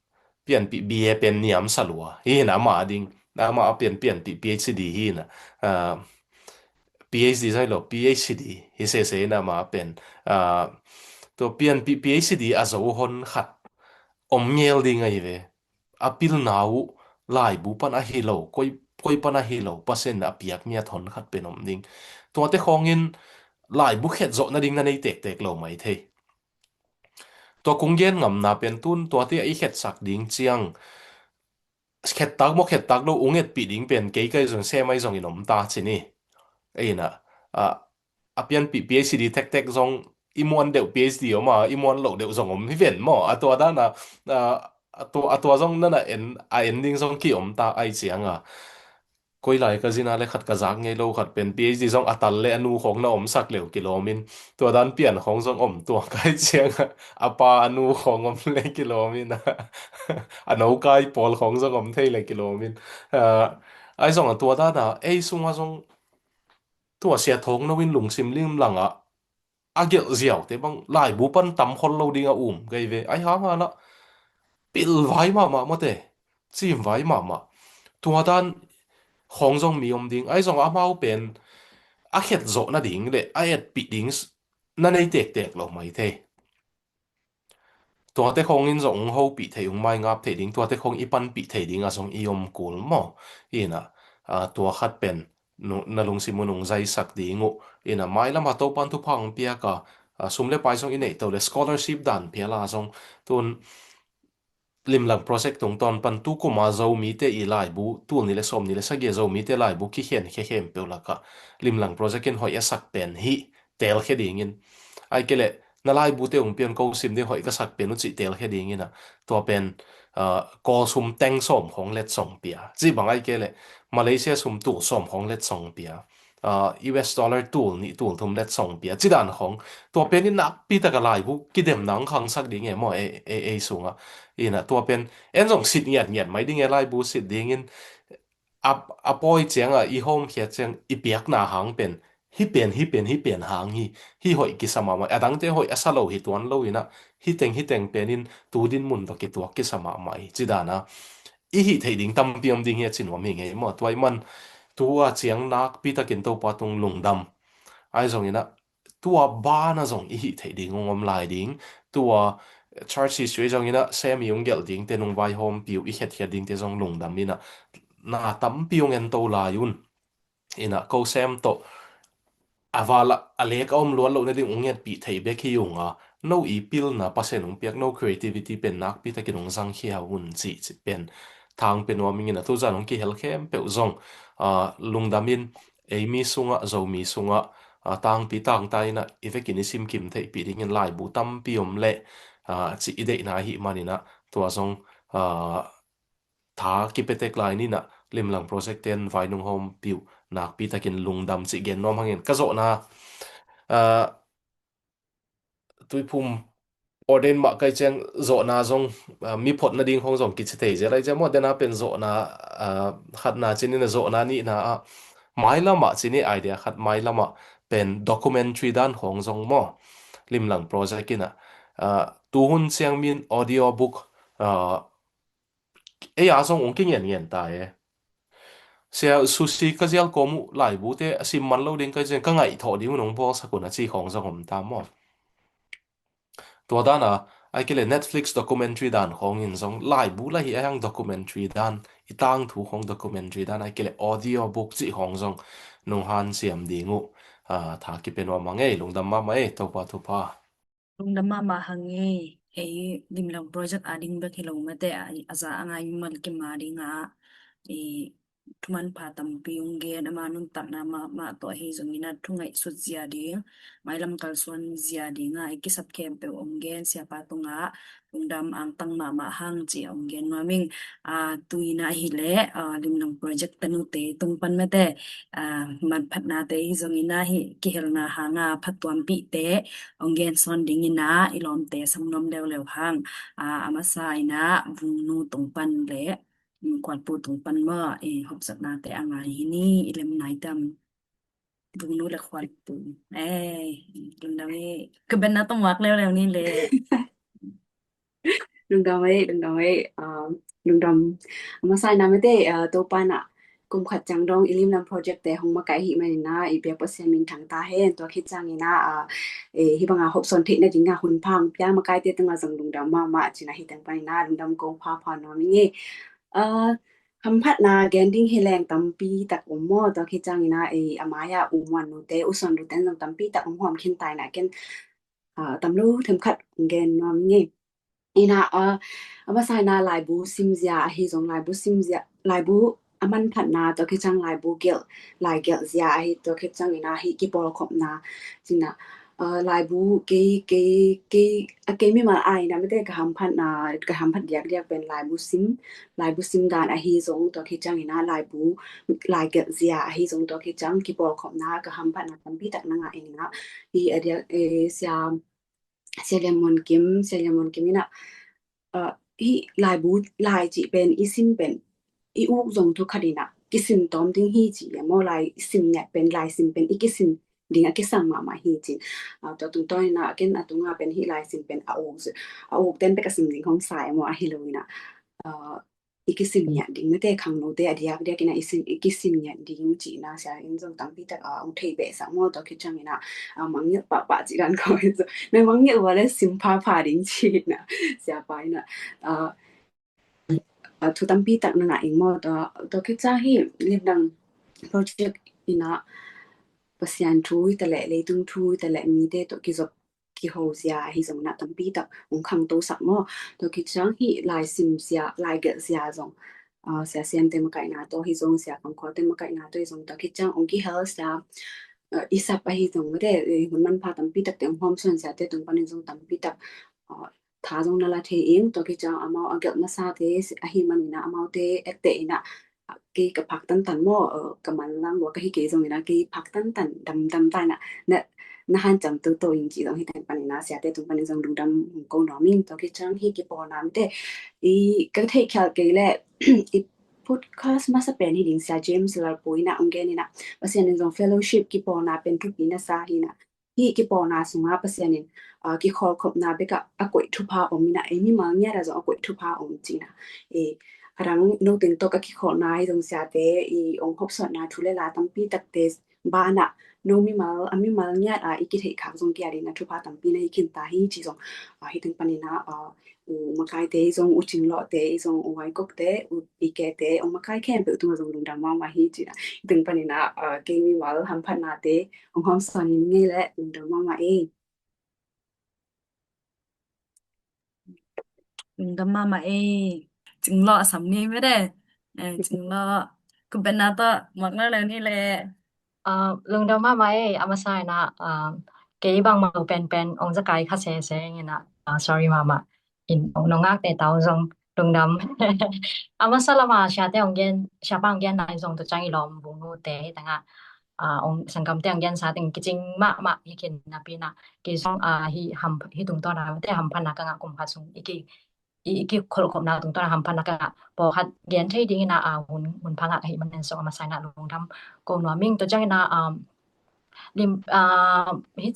pianpih B A pen niam sa lua. Hi ina ama ding, ama a pian, pianpih P H D hi ina. Ah, P H D zai lo, P H D hi sese ina ama pen. Ah, tua pianpih P H D a zo hon khat om ngel ding ahi ve. A pilna uh laibu pan ahi lo, koi, koi pan ahi lo, Pasian a piak ngiat hon khat pen om ding. Tuate khawngin laibu khet zawh nading na nei tektek lo mai thei. Tua kung gen ngamna pen tun, tuate a i khetsak ding ciang, khettak maw khettak lo ung etpih ding pen kei kai zong sem ai zong in om ta ci ni. Ei ina, a, a pianpih P H D tektek zong i muan deuh P H D om a, i muan loh deuh zong om hi ven maw? A tua dan a, a, a tua, a tua zong nana en, a en ding zong ki om ta ai ciang a. Koi lai ka zina le khat ka zak ngei lo khat pen P H D zong a tal le a nu khawng na omsak leu kilawm in, tua dan pian khawng zong om tua kai ciang a, a pa a nu khawng om le kilawm in, a no kai pawl khawng zong om thei le kilawm in. Ah, ai zong a tua dan a, ei sunga zong tua sia thawng no in lungsim limlang a, a gelh ziaute bang laibu pan tam khol lo ding a um kei ve. Ai hang a la pilvai mahmah mawte, cimvai mahmah. Tua dan khawng zong mi om ding, ai zong amau pen a khet zawh nading le a etpih ding s-, na nei tektek lo mai thei. Tuate khawngin zong ung hopih thei, ung maingap thei ding, tuate khawng i panpih thei ding a zong i om kul maw? Ina, ah, tua khat pen nu-, na lungsim un ung zaisak ding uh. Ina mailam a Topan thupha ung piak a, ah, sum le pai zong i neih to le scholarship dan phial a zong tun limlang project tungtawn pan tu kuma Zomite i laibu, tul ni le sawm ni le sagia Zomite laibu kikhen khe khempeuh lakah limlang project in hoih a sak pen hi telkhe dingin. Ai kei le na laibute ung pian ko sim ding hoih ka sak pen uh cih telkhe dingin a. Tua pen, ah, Kawl sum teng sawm khawng let song pia. Cih bang ai kei le Malaysia sum tul sawm khawng let song pia. Ah, U S dollar tul nih tul thum let song pia. Ci dan khawng. Tua pen in nakpi taka laibu kidem nang khangsak ding e maw ei, ei, ei sunga. Ina tua pen en zong sit ngiat ngiat mai ding e laibu sit dingin a, a pawi cianga i hawmkhia ciang i piakna hang pen hi pen, hi pen, hi pen hang hi, hi hoih kisa mahmah. A dangte hoih a sa lo hi tuan lo ina, hi teng, hi teng pen in tu din mun tawh kituak kisa mahmah hi. Ci dana i hih theih ding tampi om ding hi a ci nuam hi ngei maw? Tua i man tua ciang nakpi takin Topa tung lungdam. Ai zong ina tua bana zong i hih theih ding ung om lai ding. Tua church history zong ina sem i ung gelh dingte nung vaihawmpi uh i khetkhiat dingte zong lungdam ina na tampi ung en to lai un. Ina ko sem tawh a vala a lek a om luat loh nading ung ngetpih thei bek hi unga, no i pilna Pasian ung piak no creativity pen nakpi takin ung zangkhia un cih, cih pen thang pe nuam ing ina tuzan ung kihel khempeuh zong, ah, lungdamin eimi sungah, Zomi sungah, a, tangpi tangta in ah i vekin i simkim theihpih dingin laibu tampi om leh, a, cih i deihna ahih manin ah tua zong, a, tha kipiatek lai-in ah Limlang Project ten vai nunghawmpi uh nakpi takin lungdam cih gen nuam hangin ka zawhna, a, Tuiphum ordain mah kai ciang zawhna zong, a, mi phot nading hong zong kici thei zel ai ciang maw, dena pen zawhna, a, khatna cin in a zawhna nihna ah mailam ah cin i idea khat mailam ah pen documentary dan hong zong maw, Limlang Project in ah, a, tuhun ciang min audio book, a, ei a zong ong kingen ngen ta e. Sia Susi ka zial kawm uh laibute a sim man lo ding kai ciang ka ngaih thawh ding uh nong bawlsak un a ci khawng zong om ta maw? Tua dana ai kile Netflix documentary dan khawng in zong laibu la hi a hang documentary dan i tangthu khawng documentary dan ai kile audio book cih khawng zong nong hanciam ding uh, a, tha kipia nuam a ngei lungdam mahmah ei Topa thupha. Lungdam mahmah hang e, ei Limlang Project a ding bek hi lo mate a, a za a ngai mimal kim a ding a, ei thumanpha tampi ong gen, ama nuntakna mahmah tawh ahi zongin a thu ngaihsut zia ding, mailam kalsuan zia ding a, ei kisap khempeuh ong gen, siapa tungah lungdam angtang mahmah hang ci ong gen nuam ing. A, tu in a hileh, a, Limlang Project tanute tung pan mate, a, manphatnate hi zongin a hi kihelna hanga phatuampihte ong gen sawn dingin a i lawmte sam nuam leuleu hang. A, a masa in a Vungnu tung pan le, mm, Khualpu tung pan maw, i hopsatnate a ngai hi ni, i lem nai tam. Vungnu le Khualpu. Ei, lungdam ei. Ka benna tawh muak leuleu ni le. Lungdam ei, lungdam ei. Um, lungdam. A masa in a mate, uh, Topa in a kum khat ciang dong i Limlang Project te hong makaih ahih manin a i biak Pasian minthang ta hen. Tua khit ciangin a, uh, eh, hih banga hopsawn theih nading a hun pha ong pia makaite tungah zong lungdam mahmah cin a hih teng panin a lungdam kong phapha nuam ing ei. Uh, hamphatna gen ding hi leng tampi tak om maw, tua khit ciangin a ei a mai-ah U Muan nute, U Suan nute zong tampi tak ong hawm khin ta in a ken, a, tam lo themkhat ong gen nuam ing ei. In a, a, a masa in a laibu simzia ahi zong laibu simzia, laibu a manphatna tua khit ciang laibu gelh, lai gelh zia ahi tua khit ciangin a hih kipawlkhopna cin a, a, laibu kei, kei, kei, a kei mimal a in a mate ka hamphatna, ka hamphat diakdiak pen laibu sim, laibu sim dan ahi zong tua khit ciangin a laibu, lai gelh zia ahi zong tua khit ciang kipawlkhopna ka hamphatna tampi tak na ngah ing in a, hih a diak, eh, sia, Sia Lian Muan Kim, Sia Lian Muan Kim in a, uh, hih laibu, lai cih pen i sim pen i uk zong thu khat in a kisim tawm ding hi ci a maw, lai sim ngiat pen, lai sim pen i kisim ding a kisam mahmah hi cin. A, tua tungtawn in a ken a tunga pen hih lai sim pen a uk, a uk ten bek a sim ding hong sa e maw, ahi lo in a, a, i kisim ngiat ding mate khangnote a diakdiak in a i sim, i kisim ngiat ding cihna sia in zong tampi tak a ong thei behsak maw, tua khit ciangin a, a, mangngilh pahpah cih dan khawng in zong na mangngilh ua le sim phapha ding cihna siapa in a, a, a, thu tampi tak na ngah ing maw, tua, tua khit ciang hih Limlang Project in a Pasian thu hi ta leh, leitung thu hi ta leh, mite tawh kizop kiho zia ahi zongin a tampi tak ong khangtosak maw. Tua khit ciang hih lai sim zia, lai gelh zia zong, a, sia Siamte makaihna tawh hi zong, sia Kam Khualte makaihna tawh hi zong, tua khit ciang ong kihel sia, a, i sap ahi zong mate, eh, hun manpha tampi takte ong hawmsawn siate tung panin zong tampi tak, a, tha zong na la thei ing, tua khit ciang amau a gelh masate ahih manin a amaute etteh in a, kei ka phak tantan maw, eh, ka manlang lua ka hi kei zongin a kei phak tantan damdam ta in a na, na hanciam toto ing cih zong hih teng panin a siate tung panin zong lungdam ko nuam ing, tua khit ciang hih kipawlna mate i ka theihkhial kei leh i podcast masa pen hi ding sia James Lalpu in a ong gen in a Pasian in zong fellowship kipawlna pen thupi na sa hi in a hih kipawlna sungah Pasian in, ah, kikhawlkhopna bekah a koih thupha om in a, ei mimal ngiat ah zong a koih thupha om cih in a. Eh, a dang no teng tawh ka kikholhna ahi zong siate, i ong hopsawnna thu le la tampi takte banah, no mimal, a mimal ngiat ah i kitheih khak zong kia ding a thupha tampi na hi khin ta hi cih zong, ah, hih teng panin a, ah, u makaite i zong, u Cinglawhte i zong, u Waikokte, u Ikete, u makai khempeuh tungah zong lungdam mahmah hi cih a. Hih teng panin a, ah, kei mimal hamphatnate ong hawmsawn ing ei leh lungdam mahmah ei. Lungdam mahmah ei. Cinglawh a sam ni mede. Eh, Cinglawh. Ku benna tawh muak leuleu ni leh. Ah, lungdam mahmah ei, a masa in ah, ah, kei bangmah lo penpen ong za kai kha sese in ah, ah, sorry mahmah. In ong nong ngakte tau zong lungdam. A masa lama siate ong gen, siapa ong gen nai zong tua ciang i lawm vung nute hi tangah, ah, ong sanggamte ong gen sa teng kicing mahmah hi khin napi in ah, kei zong, ah, hi ham, hi tungtawn a mate hamphatna ka ngah kum khat sung i ki i, i kikholhkhopna tungtawn a hamphatna ka ngah pawlkhat gen thei dingin ah, ah, hun, hun pha ngah ka hih manin zong a masa in ah lungdam ko nuam ing. Tua ciangin ah, um, lim, ah, hi,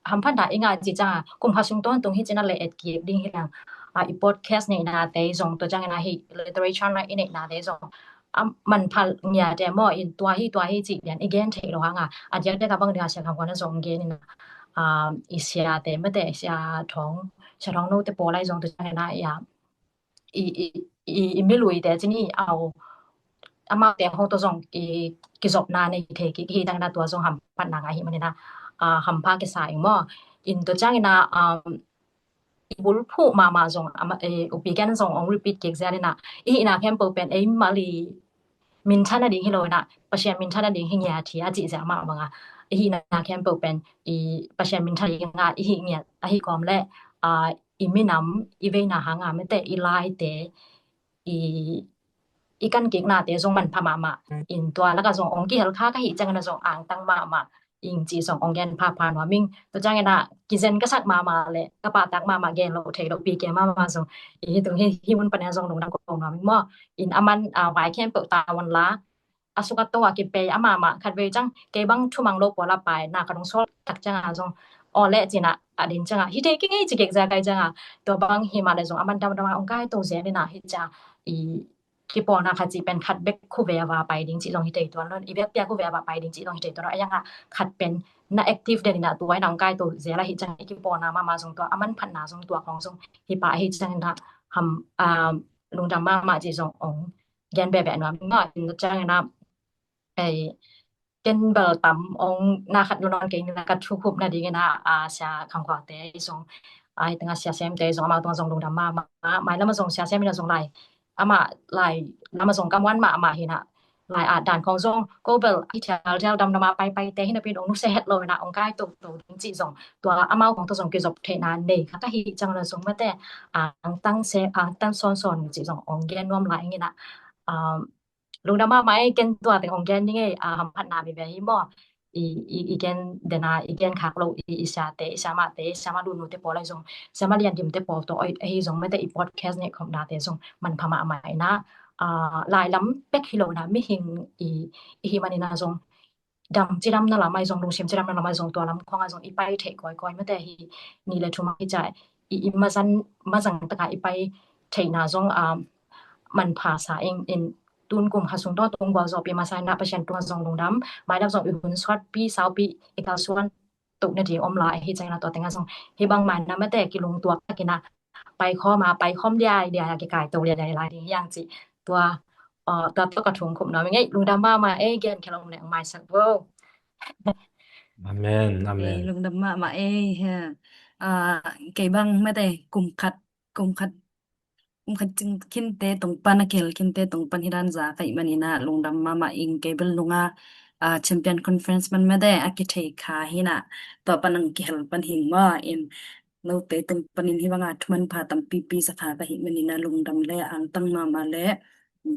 hamphatna i ngah cih ciang a kum khat sung tawntung hi cih in ah le et kik ding hi leng, ah, i podcast neihnate zong tua ciangin ah hih literature na i neihnate zong, ah, manpha ngiate maw in tua hi tua hi cih lian i gen thei lo hang a, a diakdiak a bang ding a Sia Kham Khuan a zong gen in ah, ah, i siate mate Sia Thawng, Sia Thawng Note pawl lai zong tua ciangin ah i a i, i, i, i miluite cin hi au, amaute hong tawh zong i kizopna nei thei kik hi tangin ah tua zong hamphatna ngah hi manin ah, ah, hampha kisa ing maw. In tua ciangin ah, um, i bulphuh mahmah zong, ama, eh, upi ken zong ong repeat kik zial in ah, i hihna khempeuh pen ei mali minthan a ding hi lo in ah, Pasian minthan a ding hi ngiat hi a cih zial mah bang a, i hihna khempeuh pen i Pasian minthan a ding a i hih ngiat ahi kawm le, ah, i minam, i veina hang a mate, i laite, i, i kan kiknate zong manpha mahmah. In tua lak a zong ong kihel kha ka hih ciangin ah zong angtang mahmah ing cih zong ong gen phapha nuam ing. Tua ciangin ah kizen ka sak mahmah le ka pahtak mahmah gen lo thei lo pi ke mahmah zong i hi tung hi, hi mun pan in ah zong lungdam ko nuam ing maw. In a man, ah, vai khempeuh tawan la a suk a to a kipei a mahmah khat vei ciang kei bang thumang lo pawl a pai na ka dong sawl tak ciang a zong aw le cin ah a din ciang a hi thei kei ngei ci kek zia kai ciang a tua bang hi mah le zong a man damdam a ong kai to zel in ah hi ciang i kipawlna khat cih pen khat bek khu ve a va pai ding cih zong hi thei tuan lo, i bek pia khu ve a va pai ding cih zong hi thei tuan lo, a yang a khat pen na active den in ah tua in ah ong kai to zel a hi ciang i kipawlna mahmah zong tua a manphatna zong tua khong zong hi pah a hi ciang in ah ham, ah, lungdam mahmah cih zong ong gen behbeh nuam ing maw. In tua ciangin ah, ei, ken bel tam ong na khat lo nawn kei in ah ka thukhupna dingin ah, ah, Sia Kham Khuante zong, ah, hi tangah Sia Semte zong amau tungah zong lungdam mahmah, mailam ah zong Sia Sem in ah zong lai, amah lai lam ah zong ka muan mahmah hi in ah, lai at dan khong zong ko bel i thial thial damdam a pai pai te hi napi in ong nusia het lo in ah ong kai to to ding cih zong tua amau khong tawh zong kizop theihna nei kha ka hih ciang in ah zong mate angtang se, angtang sawnsawn cih zong ong gen nuam lai ing in ah, um, lungdam mahmah ei, ken tua teng ong gen ning ei, ah, hamphatna mi ve hi maw. I, i, i gen den a, i gen khak lo, i, i siate, i siamahte, i siamah lunute pawl lai zong, siamah liandimte pawl tawh, oi, ahi zong mate i podcast neih khopnate zong manpha mahmah in ah, ah, lai lam pek hi lo in ah mihing i, i hi manin ah zong dam cidamna lam ah zong, lungsim cidamna lam ah zong, tua lam khong ah zong i pai theih kawikawi mate hi, ni le thum ah hi ciah i, i mazang, mazang tak a i pai theihna zong, ah, manpha sa ing in tun kum khat sung tawh tung gualzawhpih masa in ah Pasian tungah zong lungdam, mailam zong i hun suatpi saupi i kalsuan toh nading om lai hi ciang in ah tua teng ah zong hi bang mah in ah mate kilungtuak tak in ah paikhawm a, paikhawm liailiai a kikaito liailiai lai ding hi hang cih tua, ah, tua tawh ka thungkhup nuam ing ei, lungdam mahmah ei, gen khia lo om leh ong maisak vo. Amen, amen. Ei, lungdam mahmah ei, ha. Ah, kei bang mate kum khat, kum khat kum khat cing khinte tong pan a kihel khinte tong pan hi dan za ka hih manin ah lungdam mahmah ing. Kei bel nunga, ah, Champion Conference man mate a kithei kha hi in ah tua pan ang kihel pan hing maw in note teng panin hi banga thuman pha tampipi sa kha ka hih manin ah lungdam le angtang mahmah le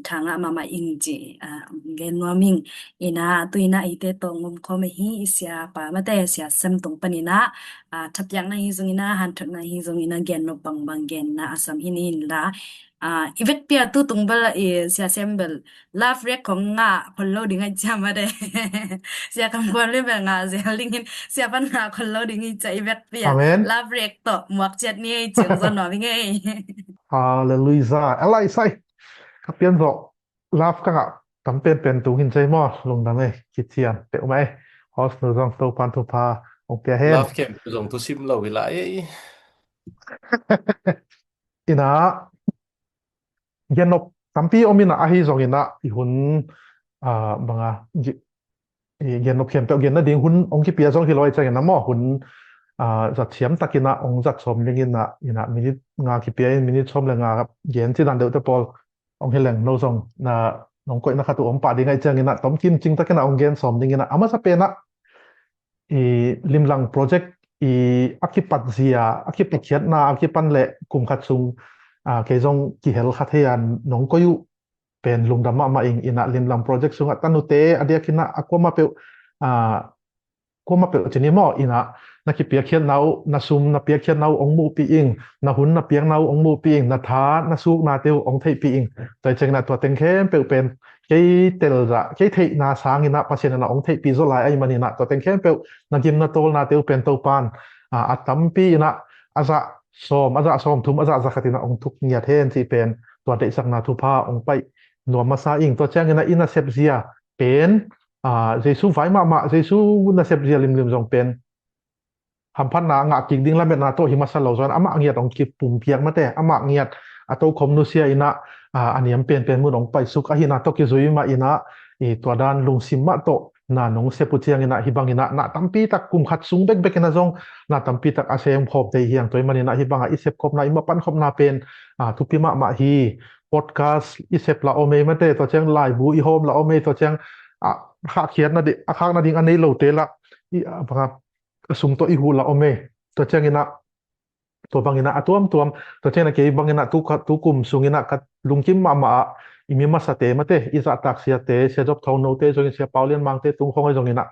tha ngah mahmah ing ci, ah, gen nuam ing. In ah tu in ah eite tawh ngom khawm ahi i siapa mate Sia Sem tong panin ah, ah, thapiakna hi zongin ah, hanthotna hi zongin ah, gen nop bangbang genna a sam hi ni in la, ah, i vekpi a tu tung bel i Sia Sem bel love react khong ngah khol lo ding ai ciam a de. Sia Kham Khuan le bel ngah zel dingin sia pan ngah khol lo ding i cia i vekpi a. Amen. Love react tawh muak ciat ni ei ciang zon nuam ing ei. Hallelujah. Alai sai. Ka pian zawh love ka ngah tam penpen tung hin cei maw, lungdam ei, kithiam peuh mah ei. Host nu zong Topan thupha ong pia hen. Love khempeuh zong thusim lo hi lai ei. In ah gen nop tampi om in ah ahi zongin ah i hun, ah, banga gi-, i gen nop khempeuh gen nading hun ong kipia zong hi lo ai ciangin ah maw, hun, ah, zat thiam takin ah ong zat sawm dingin ah, in ah minute nga kipia in minute sawm le nga gen ci dan deuhte pawl ong hi leng no zong na nong koihna khat uh om pah ding ahih ciangin ah tomkim cingtakin ah hong gen sawm dingin ah, a masa pen ah i Limlang project i a kipat zia, a kipat khiatna a kipan le kum khat sung, ah, kei zong kihel kha thei a nong koih uh pen lungdam mahmah ing. In ah Limlang project sungah tanute a diakin ah a kuamah peuh, ah, kuamah peuh cin hi maw, in ah na kipiakkhiatna uh, na sum na piakkhiatna uh hong muhpih ing, na hun na piakna uh hong muhpih ing, na tha na suknate uh hong theihpih ing. Tua hi ciangin ah tua teng khempeuh pen kei telzah, kei theihna sangin ah Pasian in ah hong theihpih zaw lai ahih manin ah tua teng khempeuh na gimna tawlnate uh pen Topan, ah, a tampi in ah a zah sawm, a zah sawmthum, a zah zakhat in ah hong thuk ngiat hen cih pen tua deihsakna thupha hong paih nuam masa ing. Tua ciangin ah i nasep zia pen, ah, Jesu vai mahmah, Jesu nasep zia limlim zong pen hamphatna a ngah kik ding lametna tawh hi masa lo zaw in, amah ngiat hong kipumpiak mate, amah ngiat a tokhom nusia in ah, ah, a niam penpen mun hong paisuk ahihna tawh kizui mah in ah, i tua dan lungsim mah tawh na nong sep uh ciangin ah hih bangin ah na tampi tak kum khat sung bekbek in ah zong na tampi tak a sem khawm thei hi hang. Tua ahih manin ah hih bangah i sepkhopna, i mapankhopna pen, ah, thupi mahmah hi. Podcast i sep lah om ei mate, tua ciang laibu i hawm lah om ei, tua ciang, ah, khahkhiatna ding, a khakna ding a nei lote lah i, ah, bangah a sum tawh i huh lah om ei. Tua ciangin ah, tua bangin ah a tuamtuam, tua ciangin ah kei bangin ah tu ka, tu kum sungin ah ka lungkim mahmah ah i mi masate mate, i zahtak siate, Sia Zop Thawng Note zongin, Sia Pau Lian Mangte tung khawng ahi zongin ah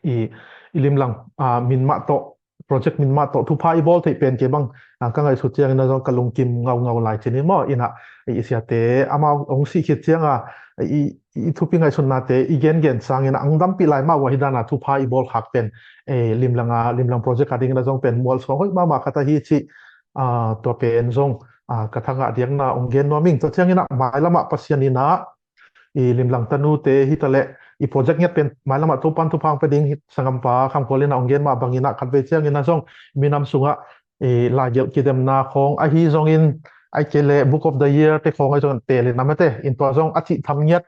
i, i Limlang, ah, min mah tawh, project min mah tawh thupha i bawl theih pen kei bang, ah, ka ngaihsut ciangin ah zong ka lungkim ngaungau lai cin hi maw. In ah i siate amau hong sih khit ciang a i, i thupi ngaihsutnate i gengen sangin ah hong dampih lai mah uh ahi dan a thupha i bawl khak pen, eh, Limlang a, Limlang project a dingin ah zong pen mualsuang hoih mahmah khat ahi cih, ah, tua pen zong, ah, ka thangah diakna hong gen nuam ing. Tua ciangin ah mailam ah Pasian in ah i Limlang tanute hi ta leh i project ngiat pen mailam ah Topan thupha hong pia ding hi, sanggampa Kham Khual in ah hong gen mah bangin ah khatvei ciangin ah zong minam sungah i laigelh kidemna khawng ahi zongin, ahih kei leh Book of the Year te khawng ahi zongin telin ah mate, in tua zong a cih tham ngiat,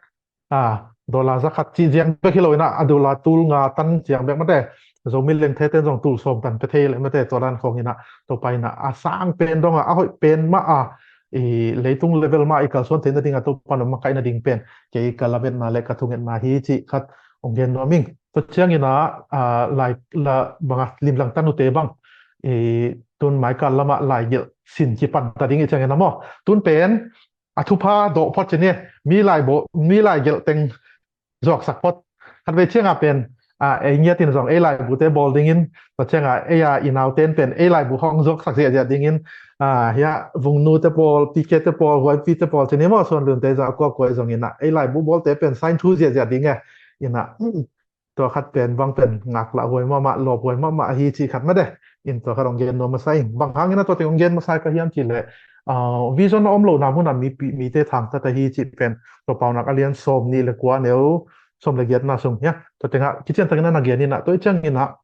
ah, dollar zakhat cih ziang bek hi lo in ah, a dollar tul nga tan ziang bek mate, Zomi lengthe ten zong tul sawm tan pia thei leh mate, tua dan khawng in ah Topa in ah a sang pen dong ah, a hoih pen mah ah, i leitung level mah i kalsuan theih nading ah Topa in hong makaih nading pen kei ka lametna le ka thungetna hi cih khat hong gen nuam ing. Tua ciangin ah, ah, lai, la, bangah Limlang tanute bang, i tun maikal lamah laigelh sin kipan ta ding i ciangin ah maw, tun pen a thupha dawh phot cin hi. Mi laibu, mi laigelh teng zuaksak phot. Khatvei ciang a pen, ah, ei ngiat in zong ei laibute bawl dingin, tua ciang a ei a i nauten pen ei laibu hong zuaksak ziahziah dingin, ah, hia Vungnute pawl, Pite pawl, Huaipite pawl cin hi maw, Suanlunte zong a kuakua ahi zongin ah ei laibu bawlte pen sign thu ziahziah ding e. In ah, tua khat pen bang pen ngaklah huai mahmah, lawp huai mahmah ahi cih khat mate. In tua khat hong gen nuam masa ing. Bang hangin ah tua teng hong gen masa ka hiam cih leh, ah, vision a om lohna mun ah mi, mite thangtat ahi cih pen Tua Paunak a lian sawm nih le kua, neu sawm le giatna sung hia, tua tengah kiciantakin ah na gen in ah, tua i ciangin ah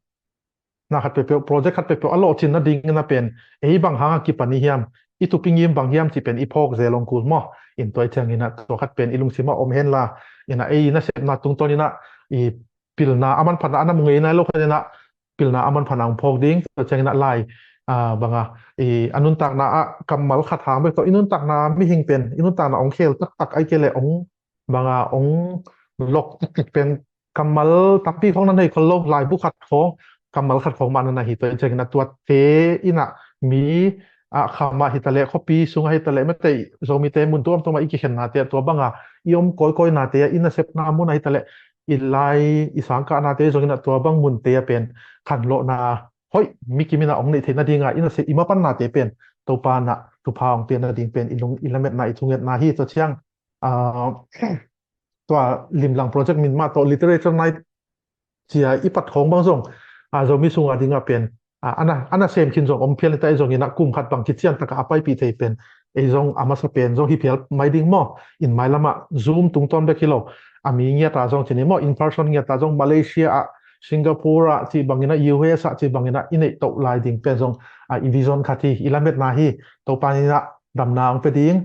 na khat peuhpeuh, project khat peuhpeuh a lawhcin nadingin ah pen ei bang hang a kipan i hiam, i thupi ngim bang hiam cih pen i phawk zel hong kul maw. In tua i ciangin ah tua khat pen i lungsim ah om hen la, in ah ei nasepna tungtawn in ah i pilna a manphatna a na mu ngei nai lo khat in ah pilna a manphatna hong phawk ding. Tua ciangin ah lai, ah, bangah i a nuntakna ah kammal khat hang bek tawh i nuntakna mihing pen i nuntakna hong khel taktak, ahih kei leh hong bangah hong lok taktak pen kammal tampi khawng na nei khol lo, laibu khat khawng, kammal khat khawng mah na na hi. Tua i ciangin ah tuate in ah mi, ah, kham ah hi ta leh, khuapi sung ah hi ta leh, mate, Zomite mun tuamtuam ah i kikhennate ah tua bangah i om kawikawinate ah, i nasepna mun ah hi ta leh, i lai i sangkahnate zongin ah tua bang munte ah pen khanlawhna hoih mi kim in ah hong neih theih nading ah i nasep, i mapannate pen Topa in ah thupha hong pia nading pen i lung, i lametna, i thungetna hi. Tua ciang, ah, tua Limlang project min mah tawh literature night cia i pat khawng bang zong, ah, Zomi sung a ding ah pen, ah, a na, a na sem khin zong om phial ni ta, ei zongin ah kum khat bang kician tak ah a paipih thei pen ei zong a masa pen zong hi phial mai ding maw. In mailam ah Zoom tungtawn bek hi lo, a mi ngiat ah zong cin hi maw, in person ngiat ah zong, Malaysia ah, Singapore ah cih bangin ah, U S ah cih bangin ah i neih toh lai ding pen zong, ah, i vision khat hi, i lametna hi. Topa in ah damna hong pia ding,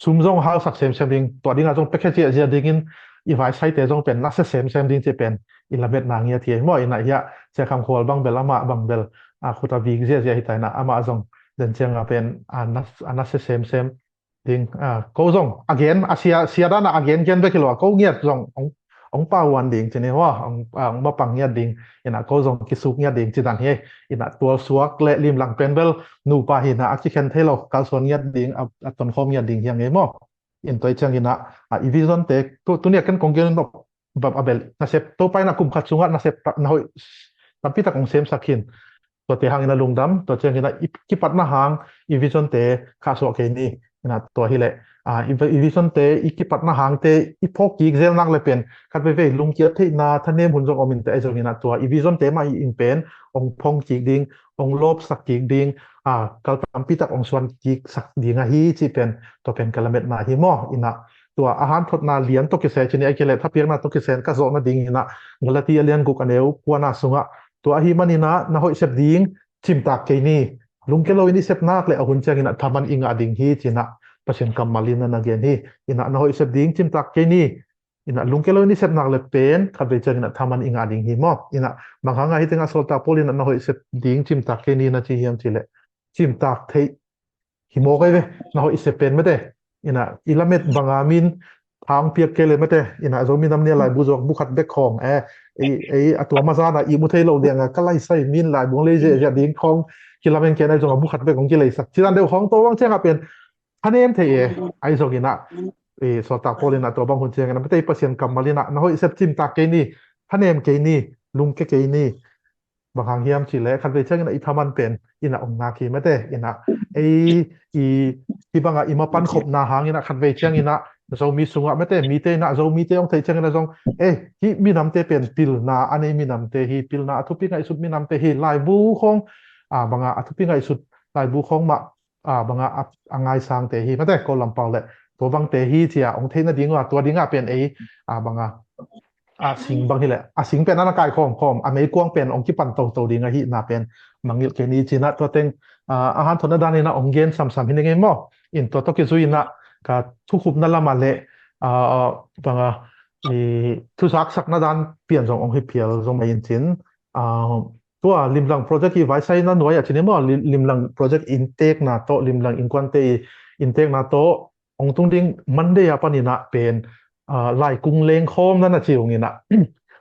sum zong hausak semsem ding, tua ding ah zong pekhe ziahziah dingin i vaisaite zong pen nasia semsem ding cih pen i lametna ngiat hi maw. In ah hia, Sia Kham Khual bang bel, amah bang bel, ah, khut a vik ziahziah hi ta in ah, amah zong den ciang a pen, ah, nas, ah, nasia semsem ding, ah, ko zong a gen, a sia, sia dan a a gen gen bek hi lo a, ko ngiat zong ong, ong pau huan ding ci ni maw, ong, ah, ong mapang ngiat ding, ina ko zong kisuk ngiat ding ci dan hi. Ina tualsuak le limlang pen bel nupa hi ina a kikhen thei lo, kalsuan ngiat ding, a, a tonkhawm ngiat ding hi a ngei maw. In tua i ciang ina, ah, i vision te, tu, tu nia ken kong gen nop bap a bel, nasep, Topa ina kum khat sungah nasep ta-, na hoih tampi tak ong semsak hin. Tuate hang ina lungdam, tua ciang ina i kipatna hang i vision te khahsuah kei ni. Ina tua hi leh, ah, i, i vision te i kipatna hang te i phawk kik zel nak le pen, khat veivei lungkiat theihna, thanem hun zong om in te ahi zong ina tua i vision te mah i in pen ong phong kik ding, ong lawpsak kik ding, ah, kal tampi tak ong suan kik sak ding ahi ci pen, tua pen ka lametna hi maw. Ina tua a hanthotna lian tawh kisai ci ni, a kile thapiakna tawh kisai ka zawhna ding ina Galati a lian guk a neu kuana sungah, tua ahi man ina na hoih sep ding cimtak kei ni. Lungke lo in i sep nak le a hun ciang ina thaman i ngah ding hi ci ina Pasian kammal ina na gen hi. Ina na hoih sep ding cimtak kei ni. Ina lungke lo in i sep nak le pen khat vei ciang ina thaman i ngah ding hi maw. Ina bang hang a hi teng a sawltak Paul ina na hoih sep ding cimtak kei ni na ci hiam ci le, cimtak theih hi mawk ai ve, na hoih sep pen mate. Ina i lamet banga min thang piak kei le mate, ina Zomi Nam Nia laibu zuak bu khat bek khawng, eh, ei, ei a tua mazana i mu thei lo lianga ka laisai min laibu ong lei ziahziah ding khawng kilamen kei na zong a bu khat bek ong kileisak ci dan deuh khawng tua bang cianga pen thanem thei e. Ahi zong ina, eh, sawltak Paul ina tua bang hun ciang ina mate, Pasian kammal ina na hoih sep cimtak kei ni, thanem kei ni, lungke kei ni. Bang hang hiam ci le khat vei ciang ina i thaman pen ina ong ngak hi mate. Ina ei i, i banga i mapan khopna hang ina khat vei ciang ina Zomi sungah mate, mite ina Zomite ong theih ciang ina zong, eh, hi minamte pen pilna a nei minamte hi, pilna a thupi ngaihsut minamte hi, laibu khawng, ah, banga a thupi ngaihsut laibu khawng mah, ah, banga a, a ngaisangte hi mate, ko lampau le tua bangte hi cia ong theihna ding uh a, tua dinga pen ei, ah, banga a sing bang hi le, a sing pen ana kai khawm khawm, a meikuang pen ong kipan toto ding ahi na pen mangngilh kei ni ci ina tua teng, ah, a hanthotna dan ina ong gen samsam hi ni ngei maw. In tua tawh kizui ina ka thukhupna lama le, ah, banga i thusaksakna dan pian zong ong hi phial zong mai in cin, ah, tua limlang project i vaisaina nuai a ci ni maw, lim-, limlang project inntekna tawh, limlang innkuante i inntekna tawh ong tung ding Monday a pan ina pen, ah, laikung lengkhawm na na ci ung ina.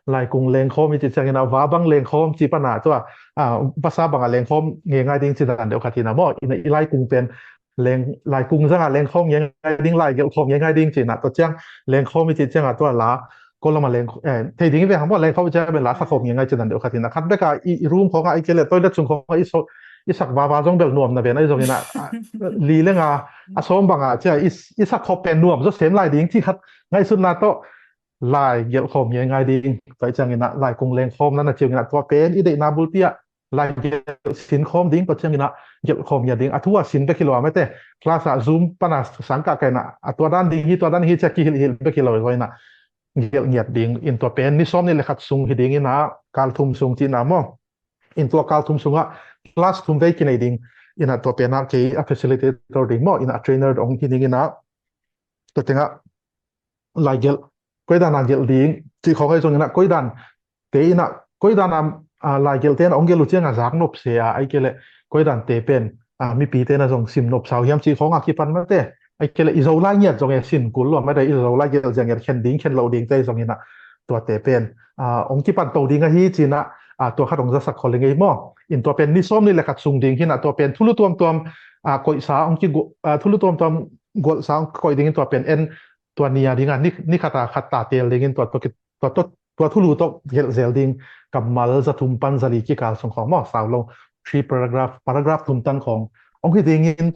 Laikung lengkhawm i ci ciang ina vabang lengkhawm ci pana tua, ah, basa banga lengkhawm ngei ngai ding ci dan deuh khat ina maw. Ina i laikung pen leng, laikung zanga lengkhawm ngei ngai ding, laigelh khawm ngei ngai ding ci ina tua ciang lengkhawm i ci cianga tua la ko lama leng, eh, thei ding i ve hang maw, lengkhawm i ci a pen la sa khawm ngei ngai ci dan deuh khat ina khat beka i, i room khawnga i kile toilet sung khawnga i so, i sak vava zong bel nuam na ven ahi zong ina, ah, li lenga a sawm banga cia i, i sak khop pen nuam zaw sem lai ding ci khat ngaihsutna tawh laigelh khawm ngei ngai ding. Tua i ciang ina laikung lengkhawm na na ci ung ina tua pen i deihna bulpi ah laigelh sin khawm ding, tua ciang ina gelh khawm ngiat ding. A thu a sin bek hi lo a mate, class ah Zoom pana sangkah kaina a tua dan ding hi, tua dan hi cia kihilhhilh bek hi lo zaw ina gelh ngiat ding. In tua pen ni sawm ni le khat sung hi ding ina kal thum sung ci ina maw. In tua kal thum sungah class thum vei kinei ding ina tua pen ah kei a facilitator ding maw, ina a trainer ong hi ding ina tua tengah laigelh koidan a gelh ding ci khawng ahi zong ina koidan te ina koidan a, ah, laigelh te ina ong gelh uh cianga zak nop se a, ahi kele koidan te pen, ah, mipi te ina zong sim nop sau hiam ci khawng a kipan mate, ahi kele i Zolai ngiat zong e sin kul lua mate, i Zolai gelh zia ngiat khen ding khen lo ding te zong ina tua te pen, ah, ong kipan to ding ahi ci ina, ah, tua khat ong zasak khol i ngei maw. In tua pen ni sawm ni le khat sung ding hi ina tua pen thulu tuamtuam, ah, koihsa ong ki gu-, ah, thulu tuamtuam gualsa ong koih ding in tua pen en tua nia dinga ni, ni khata khat ta tel dingin tua, tua, tua, tua, tua thulu tawh gelh zel ding kammal za thum pan za li kikal sung khawng maw, sau lo three paragraph, paragraph thum tan khawng ong hi dingin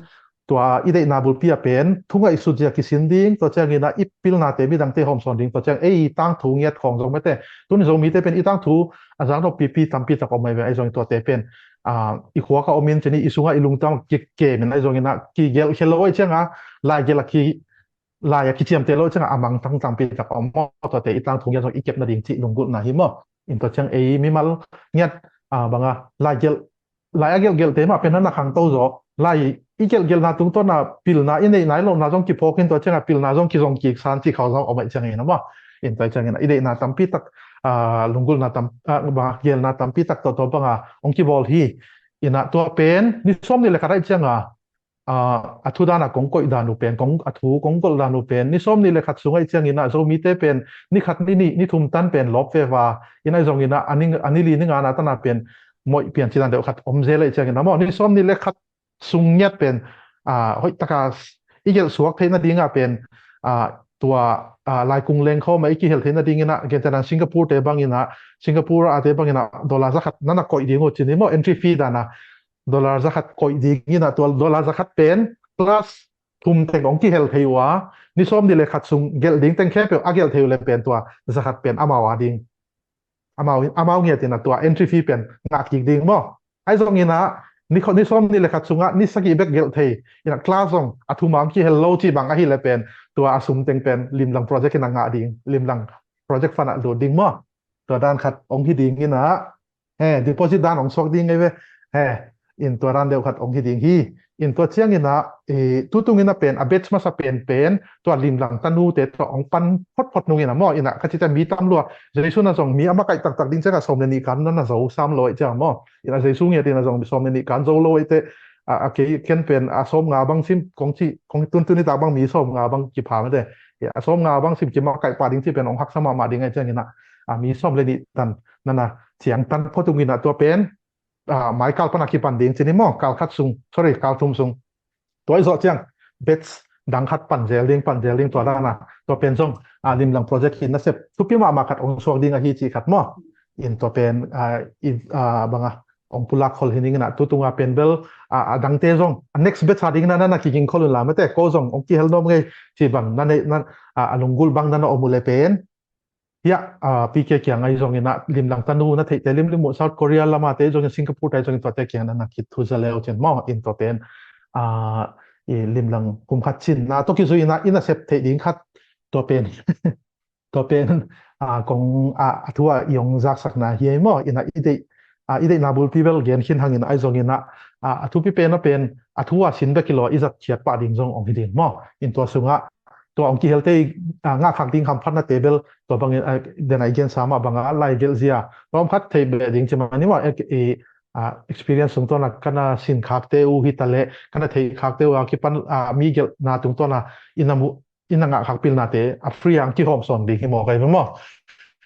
tua i deihna bulpi a pen thu ngaihsut zia kisin ding, tua ciang ina i pilnate midangte hawmsawn ding, tua ciang ei tangthu ngiat khawng zong mate, tuni Zomite pen i tangthu a zak nop pipi tampi tak om mai ve ahi zongin tuate pen, ah, i khuak a om in cini i sungah i lungtang kikemin ahi zongin a kigelh khel lo ahi cianga laigelh a ki lai a kiciamteh lo cianga a mangthang tampi tak a om maw, tuate i tangthu ngiat zong i kepna ding cih lunggulhna hi maw. In tua ciang ei mimal ngiat, ah, banga laigelh, lai a gelhgelhte mah pen na na khangto zaw, lai i gelhgelhna tungtawna pilna i neih nai lohna zong kiphawk in tua cianga pilna zong kizong kik san cih khawng zong om ahi ciangin a maw. In tua ciangin i deihna tampi tak, ah, lunggulhna tam, ah, banga gelhna tampi tak tawh tua banga ong kibawl hi. Ina tua pen ni sawm ni le khat ahi cianga a thu dan a kong koih dan uh pen, kong a thu kong golh dan uh pen ni sawm nih le khat sung ahih ciangin ah Zomite pen ni khat ni nih ni thum tan pen lawp veva in, ahi zongin ah a ni, a ni li ni nga na tan a pen moih pian ci dan deuh khat om zel ahih ciangin ah maw, ni sawm nih le khat sung ngiat pen hoih taka i gelh suak theih nading a pen tua Laikung Lengkhawm ah i kihel theih nadingin ah, gentehna Singapore te bangin ah, Singapore a te bangin ah dollar za khat na na koih ding uh ci ni maw, entry fee dan a dollar za khat koih dingin ah, tua dollar za khat pen class thum teng hong kihel thei uh a, ni sawm nih le khat sung gelh ding teng khempeuh a gelh thei uh le pen tua za khat pen amau a ding, amau, amau ngiat in ah tua entry fee pen ngah kik ding maw. Ahi zongin ah ni kho, ni sawm nih le khat sungah ni sagih bek gelh thei in ah class zong a thum a hong kihel lo ci bang ahih le pen tua a sum teng pen Limlang project in ah ngah ding, Limlang project fund ah lut ding maw. Tua dan khat hong hi dingin ah, he, deposit dan hong suak ding ngei ve. He, in tua dan deuh khat hong hi ding hi. In tua ciangin ah, eh, tutung in ah pen a batch masa pen pen tua Limlang tanute tawh hong pan photphot nungin ah maw, in ah ka cih ciang mi tam lua, Jesu na zong mi a makaih taktak ding ciangah sawm le nih kan na na zo sam lo ahih ciang maw. In ah Jesu ngiat in ah zong mi sawm le nih kan zo lo ahih teh, a, a kei ken pen a sawm nga bang sim kong ci, kong tuntun i tak bang mi sawm nga bang kipha mate. A sawm nga bang sim kimakaih pah ding ci pen hong haksa mahmah ding ahih ciangin ah, a, mi sawm le nih tan na na ciang tan phot ungin ah tua pen a, mai kal pan a kipan ding ci ni maw, kal khat sung, sorry, kal thum sung. Tua i zawh ciang batch dang khat pan zel ding, pan zel ding tua dan a, tua pen zong a, Limlang project hi nasep thupi mahmah khat hong suak ding ahi cih khat maw. In tua pen a, i, a, bang a hong pulak khol hi ning in ah, tutung a pen bel a, a dangte zong a next batch a ding na na na kiging khol un la mate, ko zong hong kihel nuam ngei ci bang na nei na, a, a lunggulh bang na na om uh le pen Hiah, ah, P K kiang ahi zongin ah, Limlang tanu na theihte limlim uh, South Korea lam a te zongin, Singapore te zongin, tuate kiang na na kithu za leu cin maw, in tua pen, ah, i Limlang kum khat cin na tawh kizui in ah, i nasep theih ding khat tua pen, tua pen, ah, kong, ah, a thu a i hong zaksakna hi ei maw, in ah i deih, ah, i deihna bulpi bel gen khin hangin ahi zongin ah, ah, a thupi pen a pen, a thu a sin bek hi lo a i zatkhiat pah ding zong hong hi ding maw, in tua sungah, tua hong kihelte i, ah, ngahkhak ding hamphatnate bel, tua bangin, ah, den a i gensa mah banga, laigelh zia, tua om khat thei beh ding ci mah ni maw, eh, i, ah, experience sung tuana kana sinkhakte uh hi taleh, kana theihkhakte uh a kipan, ah, mi gelhna tung tuana i na muh, i na ngahkhak pilnate a free a hong kihawm sawn ding hi maw, kai maw.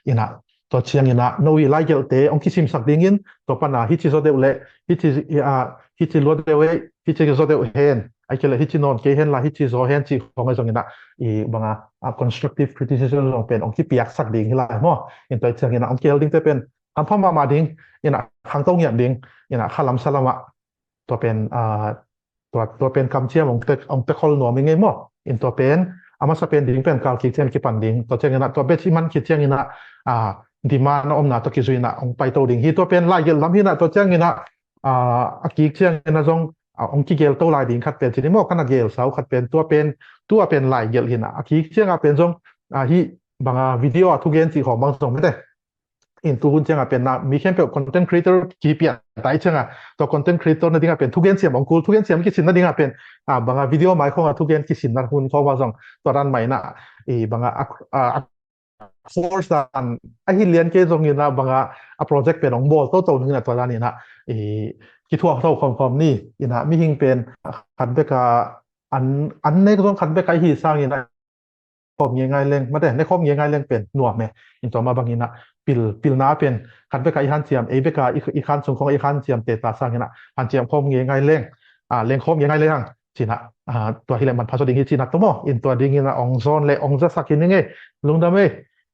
In ah, tua ciangin ah, no i laigelhte hong kisimsak dingin, tua pana hici zaw deuh le, hici, ah, hici lua deuh e, hici zaw deuh hen, ahih kei leh hici nawn kei hen la, hici zaw hen cih khawng ahi zongin ah, i banga, ah, constructive criticism zong pen hong kipiaksak ding hi lai maw. In tua ciangin ah, hong kihel dingte pen hampha mahmah ding, in ah khangto ngiat ding, in ah khalam salam ah, tua pen, ah, tua, tua pen kamciam hong pek, hong pek khol nuam i ngei maw. In tua pen, a masa pen ding pen kal kik ciang kipan ding. Tua ciangin ah, tua batch i man khit ciangin ah, ah, demand a omna tawh kizui in ah hong paito ding hi. Tua pen laigelh lam hi in ah, tua ciangin ah, ah, a kik ciangin ah zong, ah, hong kigelto lai ding khat pen ci ni maw, kana gelsa uh khat pen, tua pen, tua pen laigelh hi in ah. A kik ciang a pen zong, ah, hih banga video a thugen cih khawng bang zong mete. In tu hun ciangah pen na, mi khempeuh content creator kipian tai ciangah, tua content creator nadingah pen thugen siam hong kul, thugen siam kisin nadingah pen, ah, banga video mai khawngah thugen kisinna hun khawngah zong, tua dan mah inah, i banga, a, a, a course dan, ahi lian kei zongin ah banga, a project pen hong bawl toto ningin ah tua dan inah, i kithuah tho khawmkhawm ni, inah mihing pen khat beka, an, an nek zong khat beka ihi sangin ah, khawm ngeingai leng, mate, ne khawm ngeingai leng pen nuam e. In tua mah bangin ah pil, pilna pen khat beka i hanciam, ei beka i, i khan sung khawng i hanciam te ta sangin ah hanciam khawm ngeingai leng, a, leng khawm ngeingai leng hang, cinah, a, tua hileh manpha zaw ding hi cinah tua maw. In tua dingin ah ong zawn le ong zasak hi ning e, lungdam e.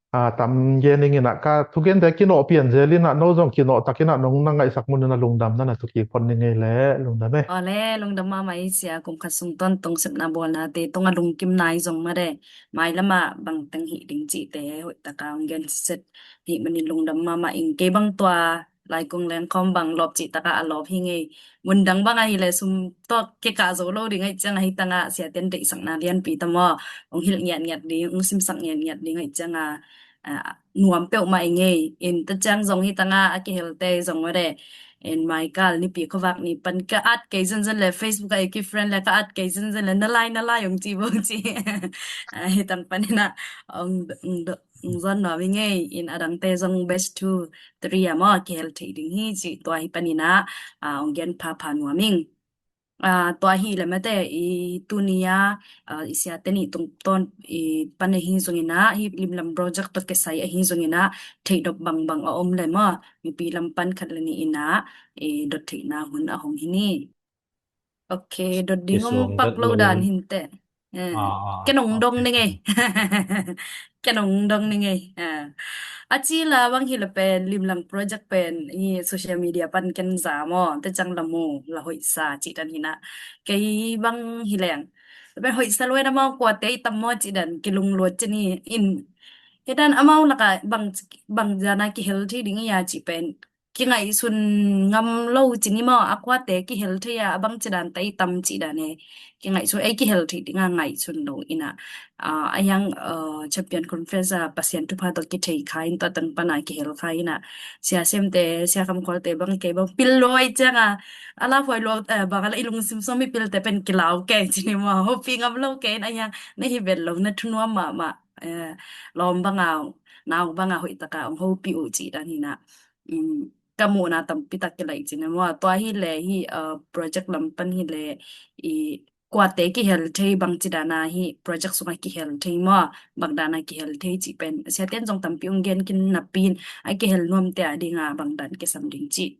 A, tam gen ning inah ka thugente kinawh pian zel inah no zong kinawh tak inah nong na ngaihsak mun inah lungdam na na thukik phot ning e le, lungdam e. Aw le, lungdam mahmah i sia, kum khat sung tawntung sepna bawlnate tungah lungkimna i zong mate. Mailamah bangteng hih ding cihte hoih taka hong gen set hih manin lungdam mahmah ing. Kei bang tua Laikung Lengkhawm bang lawp cih taka a lawp hi ngei. Mundang bang ahileh sum tawh kikah zo lo ding ahih ciangah hih tangah siaten deihsakna lianpi tamaw hong hilh ngiatngiat ding, hong simsak ngiatngiat ding ahih ciangah, ah, nuam peuhmah i ngei. In ta ciang zong hih tangah a kihelte zong mate. In maikal nipi khuavak ni pan ka at kei zenzen le Facebook ah i kifriend le ka at kei zenzen le na lai na lai ong ci bo ci. Ah, hi tang pan inah ong, ong, ong zon nuam i ngei. In a dangte zong batch two, three ah maw kihel thei ding hi ci tua hi pan inah, ah, ong gen phapha nuam ing. Tua hi le mate i tuni a i siate nih tungtawn i pan ahi zongin ah, hi limlam project tawh kisai ahi zongin ah, theih dot bangbang a om le maw, mipi lam pan khat le nih in ah i dot theihna hun a hong hi ni. Ok, dot ding om pak lo dan hinte. Ken ong dong ni ngei. Ken ong dong ni ngei. A ci la bang hi le pen limlang project pen hi social media pan ken za maw, te cang la mu la hoihsa cih dan hi na. Kei bang hi leng pen hoihsa luai na maw, kuate i tam maw cih dan kilungluat ci ni in. Hi dan amau laka bang, bang zana kihel thei ding i a cih pen kingaihsun ngam lo ci ni maw, a kuate kihel thei a, a bang ci dan ta i tam cih dan e. Kingaihsun ei kihel thei dinga ngaihsun lo ina. A yang champion conference a Pasian thupha tawh kithei kha in, tua tang pana kihel kha ina. Sia Semte, Sia Kam Khualte bang kei bang pil luai cianga a la huai luak bang a la i lungsim sawm i pilte pen kilau kei ci ni maw, hopi ngam lo kei in a yang na hi vet lo na thunuam mahmah. Lawm banga, nau banga hoih taka ong hopi uh cih dan hi na. Ka muhna tampi tak kilaih cin a maw. Tua hi le hi project lam pan hi le i kuate kihel thei, bang ci dana hi project sunga kihel thei maw, bang dana kihel thei cih pen siaten zong tampi ong gen kin napi in a kihel nuamte a dinga bang dan kisam ding cih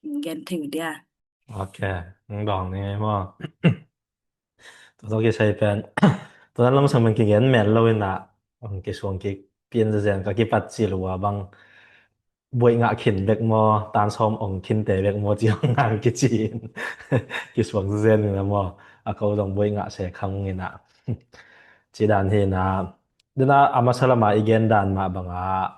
gen thei uh dia. Ok, ong dong ni ngei maw. Tua tawh kisai pen tua lam sang pen kigen men lo ina, ong kisuang kik pian zazen ka kipat cil ua bang buai ngah khin bek maw, tan sawm ong khinte bek maw ci ong ngang kici in kisuang zazen ina maw, a ko zong buai ngah se khang ina. Ci dan hi na, dena a masa lama i gen dan mah banga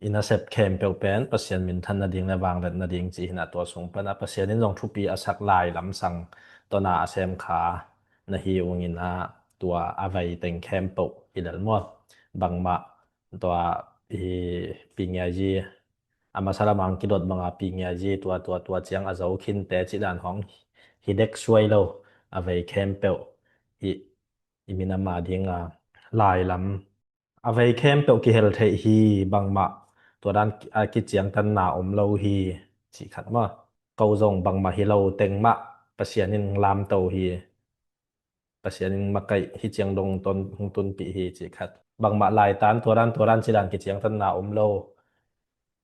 i nasep khempeuh pen Pasian minthan nading le vanglet nading ci hi na, tua sung pana Pasian in zong thupi a sak lai lamsang tawna a sem kha na hi ung ina, tua a vei teng khempeuh hi lel maw. Bangmah tua i pingiayi a masa lamang kidot banga pingiayi tua tua tua ciang a zo khinte ci dan hong hi dek suai lo, a vei khempeuh hi i minam a dinga lai lam a vei khempeuh kihel theih hi. Bangmah tua dan a kiciangtanna om lo hi cih khat maw. Ko zong bangmah hi lo teng mah Pasian in lamto hi. Pasian in makaih hi ciang dong ton hong tunpih hi cih khat. Bangmah laitan tua dan tua dan ci dan kiciangtanna om lo.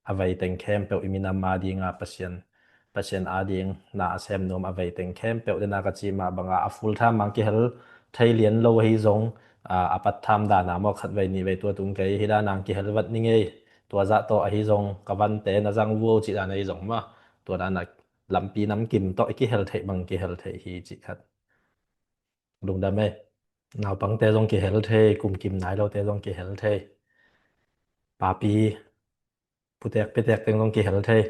A vei teng khempeuh i minam a dinga Pasian, Pasian a ding na a sem nuam a vei teng khempeuh dena ka ci mah banga a full time mang kihel thei lian lo ahi zong, a part time dana maw khat vei nih vei tua tung kei hi dana kihel vat ni ngei. Tua zah tawh ahi zong ka vante na zang vuo cih dan ahi zong maw, tua dana lampi namkim tawh i kihel theih bang kihel theih hi cih khat. Lungdam ei. Naupangte zong kihel thei, kumkim nai lote zong kihel thei. Papi putek pitek teng zong kihel thei.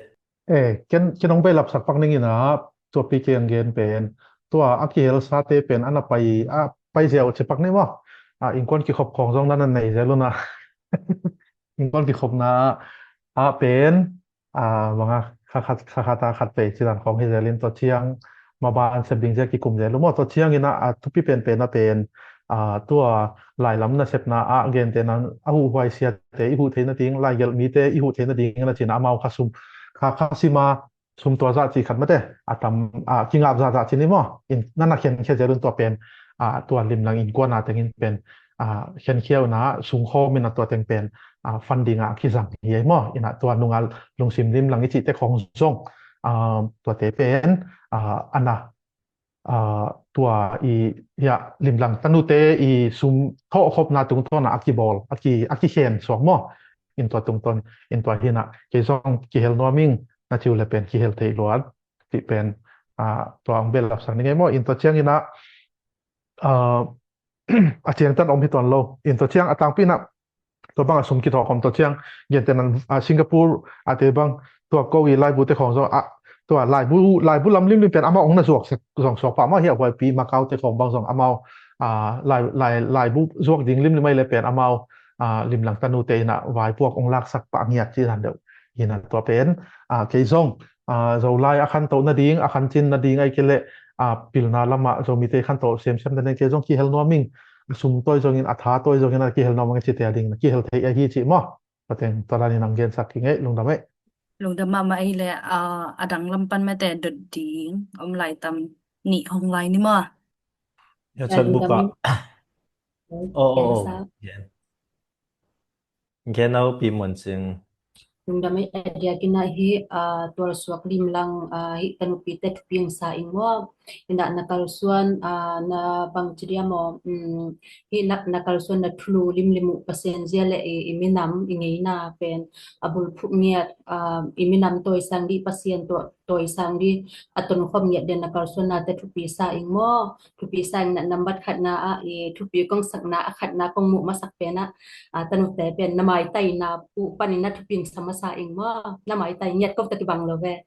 Eh, ken ken hong beilapsak pak ning ina, tua pi keng gen pen tua a kihel sate pen ana pai a pai ziau ci pak ni maw. A innkuan kikhop khong zong nana nei zel una. Innkuan kikhopna a pen a banga kha khat kha khat a khat pei ci dan khong hi zelin tua ciang maban sep ding zia kikum zel lu maw. Tua ciang ina a thupi penpen a pen a tua lailam nasepna a gente nan a huhuai siate i huh theina ding, laigelh mite i huh theina ding na cina amau kha sum kha kha sima sum tua zah ci khat mate a tam a kingap zah zah ci ni maw. In nana khen khe zelun tua pen a tua limlang innkuana tengin pen a khenkhia una sungkhawm ina tua teng pen a funding a kizang hi ei maw. Ina tua nunga lungsim limlang i cihte khong zong a tuate pen a ana a tua i hia limlang tanute i sum thawhkhopna tungtawna a kibawl a ki a kikhen suak maw. In tua tungtawn in tua hina kei zong kihel nuaming na ciu le pen kihel thei luat cih pen a tua ang belapsak ni ngei maw. In tua ciang ina a a ciangtan om hi tuan lo. In tua ciang a tangpi na tua bang a sum kithawh khawm tua ciang gente nan a Singapore a te bang tua ko i laibu te khawng zong a tua laibu laibu lam limlim pen amau ong na zuak zong suak pah mah hi a, huaipi Macau te khawng bang zong amau a lai lai laibu zuak ding limlim ai le pen amau a limlang tanute ina vaipuak ong laksak pah ngiat ci dan deuh. Hina tua pen a kei zong a Zolai a khantoh nading a khancin nading ai kei le a pilna lama Zomite khantoh semsem nading kei zong kihel nuaming a sum tawi zongin a tha tawi zongin a kihel nuaming a cite a ding na kihel thei ahi ci maw. Pateng tua danin ang gensak ki ngei lungdam ei. Lungdam mahmah ei le, ah, a dang lam pan mate dot ding om lai tam, nih hong lai ni maw? Ya, chatbook ah. Oh, oh, oh. Gen au Pi Muan Cing. Lungdam ei, a diakin ah hi, ah, tualsuak lim lang, ah, hi tanupite thupi hong sa ing maw? Inah na kalsuan, ah, na bang ci dia maw? Um, hi na, na kalsuan na thulu limlim uh Pasian zia le i, i minam, i ngeina pen a bulphuh ngiat, ah, i minam tawisang dih, Pasian taw, tawisang dih a tonkhawm ngiat dia na kalsuannate thupi sa ing maw? Thupi sa ing. Na nambat khatna ah i thupi kong sakna a khatna kong muh masak pen ah, ah, tanute pen na maitaina uh panin na thupi hong sa masa ing maw? Na maitai ngiat ko ta kibang lo ve.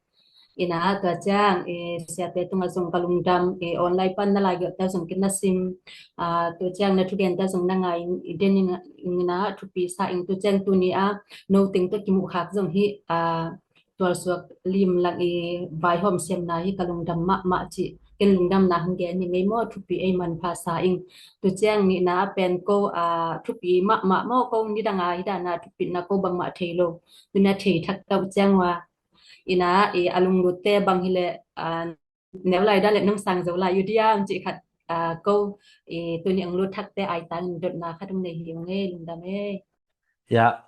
Inah tua ciang, eh, siate tungah zong ka lungdam, eh, online pan na laigelhte zong kin na sim, ah, tua ciang na thugente zong na ngai den inah thupi sa ing. Tua ciang tuni ah no teng tawh kimuh khak zong hi, ah, tualsuak lim lang i vaihawm siamna hi ka lungdam mahmah cih ken lungdamna hong gen hi ngei maw? Thupi ei manpha sa ing. Tua ciang nihna ah pen ko, ah, thupi mahmah maw, ko nidang a hi dana thupitna ko bangmah thei lo. Tuni a thei thak tauh ciang ua. Inah, i a lunglutte bang hileh, ah, neu lai dan le nong sang zo lai uh diam cih khat, ah, ko, i tuni a lunglut thakte aitang in dotna khat hong nei hi ung ei, lungdam ei. Ya,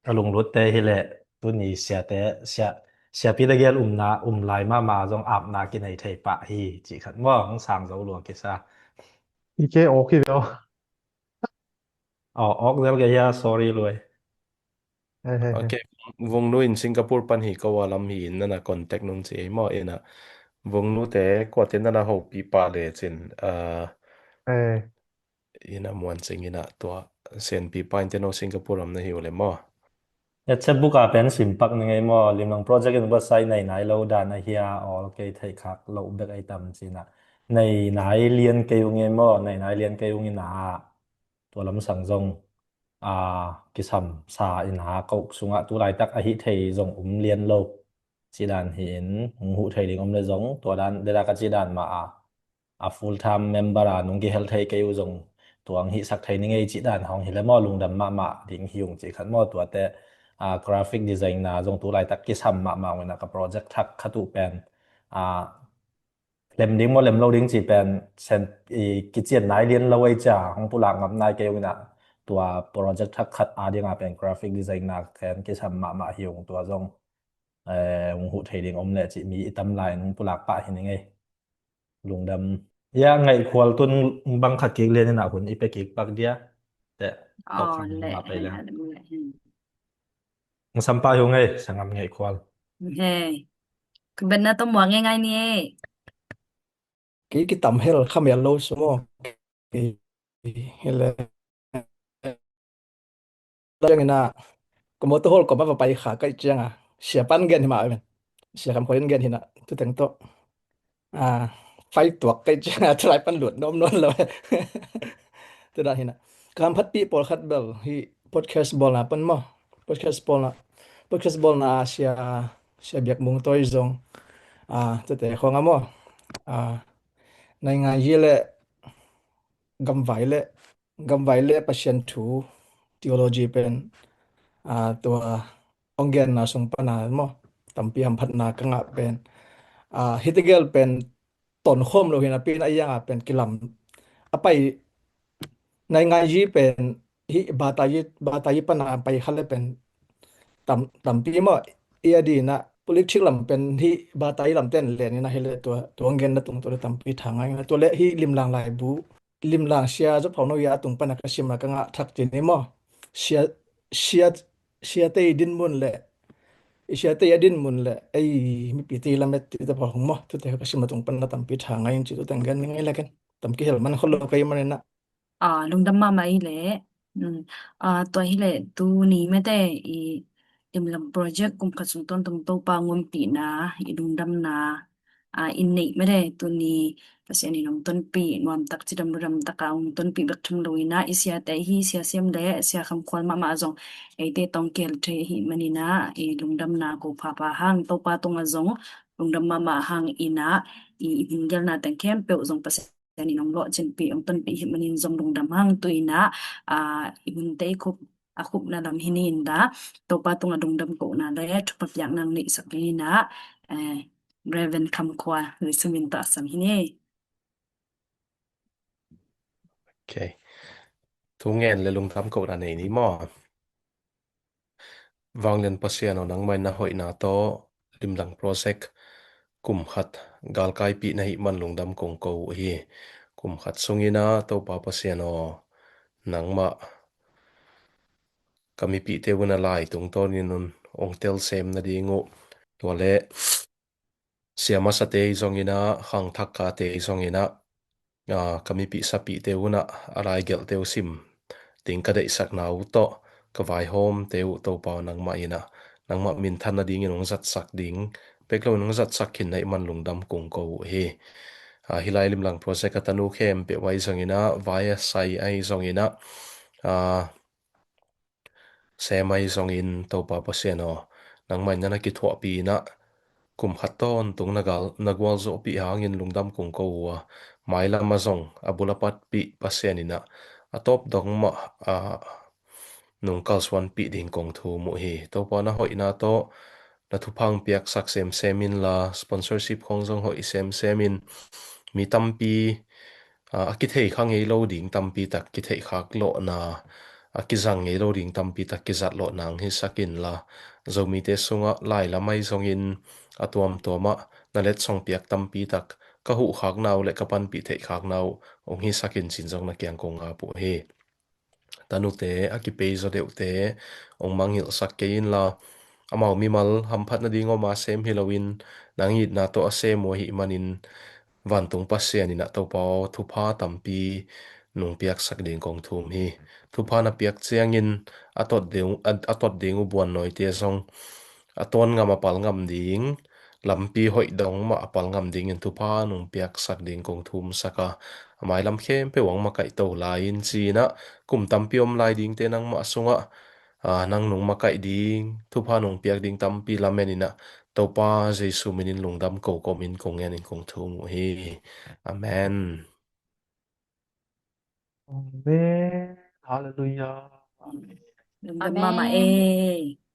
a lunglutte hileh tuni siate, sia, siapi dagel umna, um lai mahmah zong apna kinei thei pah hi cih khat maw, hong sang zo lua kisa. I ke awk hi veo. Oh, awk zel kei hia, sorry luai. Hei, hei, hei. Ok, Vungnu in Singapore pan hi ko a lam hi in nana contact nung ci ei maw, inah Vungnu te kuate nana hopih pah le cin, ah, inah Muan Cing inah tua senpi pa in te no Singapore lam na hi uh le maw. Ya, chatbook a pen simpak ni ngei maw, limlang project in basai nei nai lo dan a hia, awl kei theih khak lo bek ei tam cinah. Nei nai lian kei ung ei maw, nei nai lian kei ung inah. Tua lamsang zong, ah, kisam sa inah ka uk sungah tu laitak a hih thei zong um lian lo. Ci dan hi in, hong huh thei ding om le zong, tua dan, deda ka ci dan mah a, a full time member a nung kihel thei kei uh zong, tua hong hihsak thei ni ngei ci dan hong hi le maw, lungdam mahmah ding hi ung ci khat maw, tuate, ah, graphic design na zong tu laitak kisam mahmah ung inah ka project thak khat uh pen, ah, lem ding maw, lem lo ding ci pen sen, i, kician nai lian lo ei cia, hong pulak ngap nai kei ung inah, tua project thak khat a ding a pen graphic design na ken kisam mahmah hi ung tua zong, eh, hong huh thei ding om le cih mi i tam lai in hong pulak pah hi ni ngei. Lungdam. Ya, Ngaihkhual tun bang khat kik lian inah hun i pe kik pak dia. Te, oh, tawk le, mah pei le. Hei, hei, hei. Hong sam pah hi ung ei, Sangam Ngaihkhual. Hei. Ka benna tawh muak ngeingai ni ei. Kei kitam hel, kha mial lo su maw. Kei, hei le. Ciang inah, ka mawtaw hawl kawm a va pai kha ka hih ciang a, sia pan gen hi mah a, sia Kham Khual in gen hi inah, tu teng tawh, ah, pai tuak ka hih ciang a, tu lai pan lut nuam nawn lo. Tu dan hi inah. Ka hamphatpih pawlkhat bel hi podcast bawlna pan maw. Podcast bawlna, podcast bawlna a sia, sia Biak Mung Tawi zong, ah, tute khawng a maw. Ah, naingai hi le gamvai le gamvai le Pasian thu, theology pen, ah, tua hong genna sung pana maw, tampi hamphatna ka ngah pen, ah, hih tegel pen tonkhawm lo hi napi in a ianga pen kilam a pai naingai yi pen hih batayi, batayi pana pai kha le pen tam, tampi maw, i a dina politic lam pen hih batayi lam ten len ina hi le tua, tua hong genna tung tua le tampi tha ngai ina tua le hih limlang laibu limlang sia Zo Phau No Yia a tung pana ka sim a ka ngah thak ci ni maw? Sia, sia, siate i dinmun le, i siate i a dinmun le, ei mipite i lamet te pawl hong maw? Tute ka sim a tung pana tampi tha ngai in ci tu teng gen ni ngai le ken. Tam kihel man khol lo ka i man ina. Ah, lungdam mahmah i le. Mm. Ah, tua hi le tuni mete i limlang project kum khat sung ton tong Topa ngomtihna, i lungdamna, a, in neih mede tuni Pasian in hong tonpih nuam tak cidam ludam taka hong tonpih bek thum lo ina i siate hi sia Siam le sia Kham Khual mahmah zong eite tawng kihel thei ahih manina i lungdamna ko phapha hang Topa tungah zong lungdam mahmah hang ina i, i hinggelna teng khempeuh zong Pasian in hong lawhcinpih hong tonpih ahih manin zong lungdam hang tu ina, a, i hunte i khup a khupna lam hi ni in dah, Topa tungah lungdam kohna le thupha piakna neihsak dingin ah, eh, Reverend Kham Khua Jesu min tawh a sam hi ni. Ok. Thu ngen le lungdam kohna nei ni maw? Vanglian Pasian aw, nangmah in na hoihna tawh Limlang Project kum khat galkaipih na hih man lungdam kong ko uh hi. Kum khat sungin ah Topa Pasian aw, nangmah ka mipihte un a lai tungtawnin un ong telsem nading uh, tua le siamasate zongin ah, khangthak kate zongin ah, ah, ka mipih sapihte un ah a laigelhte uh sim ding ka deihsakna uh tawh ka vaihawmte uh Topa aw, nangmah in ah, nangmah minthan nadingin ong zatsak ding, bek loin ong zatsak khin na hih man lungdam kong ko uh hi. Ah, hih lai Limlang Project a tanu khempeuh ahi zongin ah, vai a sai ahi zongin ah, ah, sem ahi zongin Topa Pasian aw, nangmah in na kithuahpih in ah, kum khat tawntung na gal, na gualzawhpih hangin lungdam kong ko uh a, mailam ah zong a bul a patpih Pasian in ah, a tawp dong mah, ah, nong kalsuanpih ding kong thum uh hi. Topa na hoihna tawh na thupha ong piaksak semsem inla, sponsorship khawng zong hoih semsem in, mi tampi, ah, a kitheikha ngei lo ding tampi tak kitheihkhak lawhna, a kizang ngei lo ding tampi tak kizat lawhna ong hisak inla, Zomite sungah lailam ahi zongin a tuamtuamah na letsong piak tampi tak ka huhkhakna uh le ka panpih theihkhakna uh ong hisak in ci-in zong na kiang kong ap uh hi. Tanute, a kipei zaw deuhte ong mangngilhsak kei inla, amau mimal hamphat nading om a sem hi loin, nang itna tawh a sem uh ahih manin, vantung Pasian in ah Topa aw, thupha tampi nong piaksak ding kong thum hi. Thupha na piak ciangin a tot ding, a, a tot ding uh buannawite zong a tawn ngam a pal ngam ding, lampi hoih dong mah a pal ngam dingin thupha nong piaksak ding kong thumsak a, a mailam khempeuh ah ong makaihto lai in ci-in ah, kum tampi om lai dingte nangmah sungah, ah, nang nong makaih ding, thupha nong piak ding tampi lamen in ah, Topa Jesu minin lungdam ko ko min kong ngen in kong thum uh hi. Amen. Amen. Halleluiah. Amen. Lungdam mahmah e.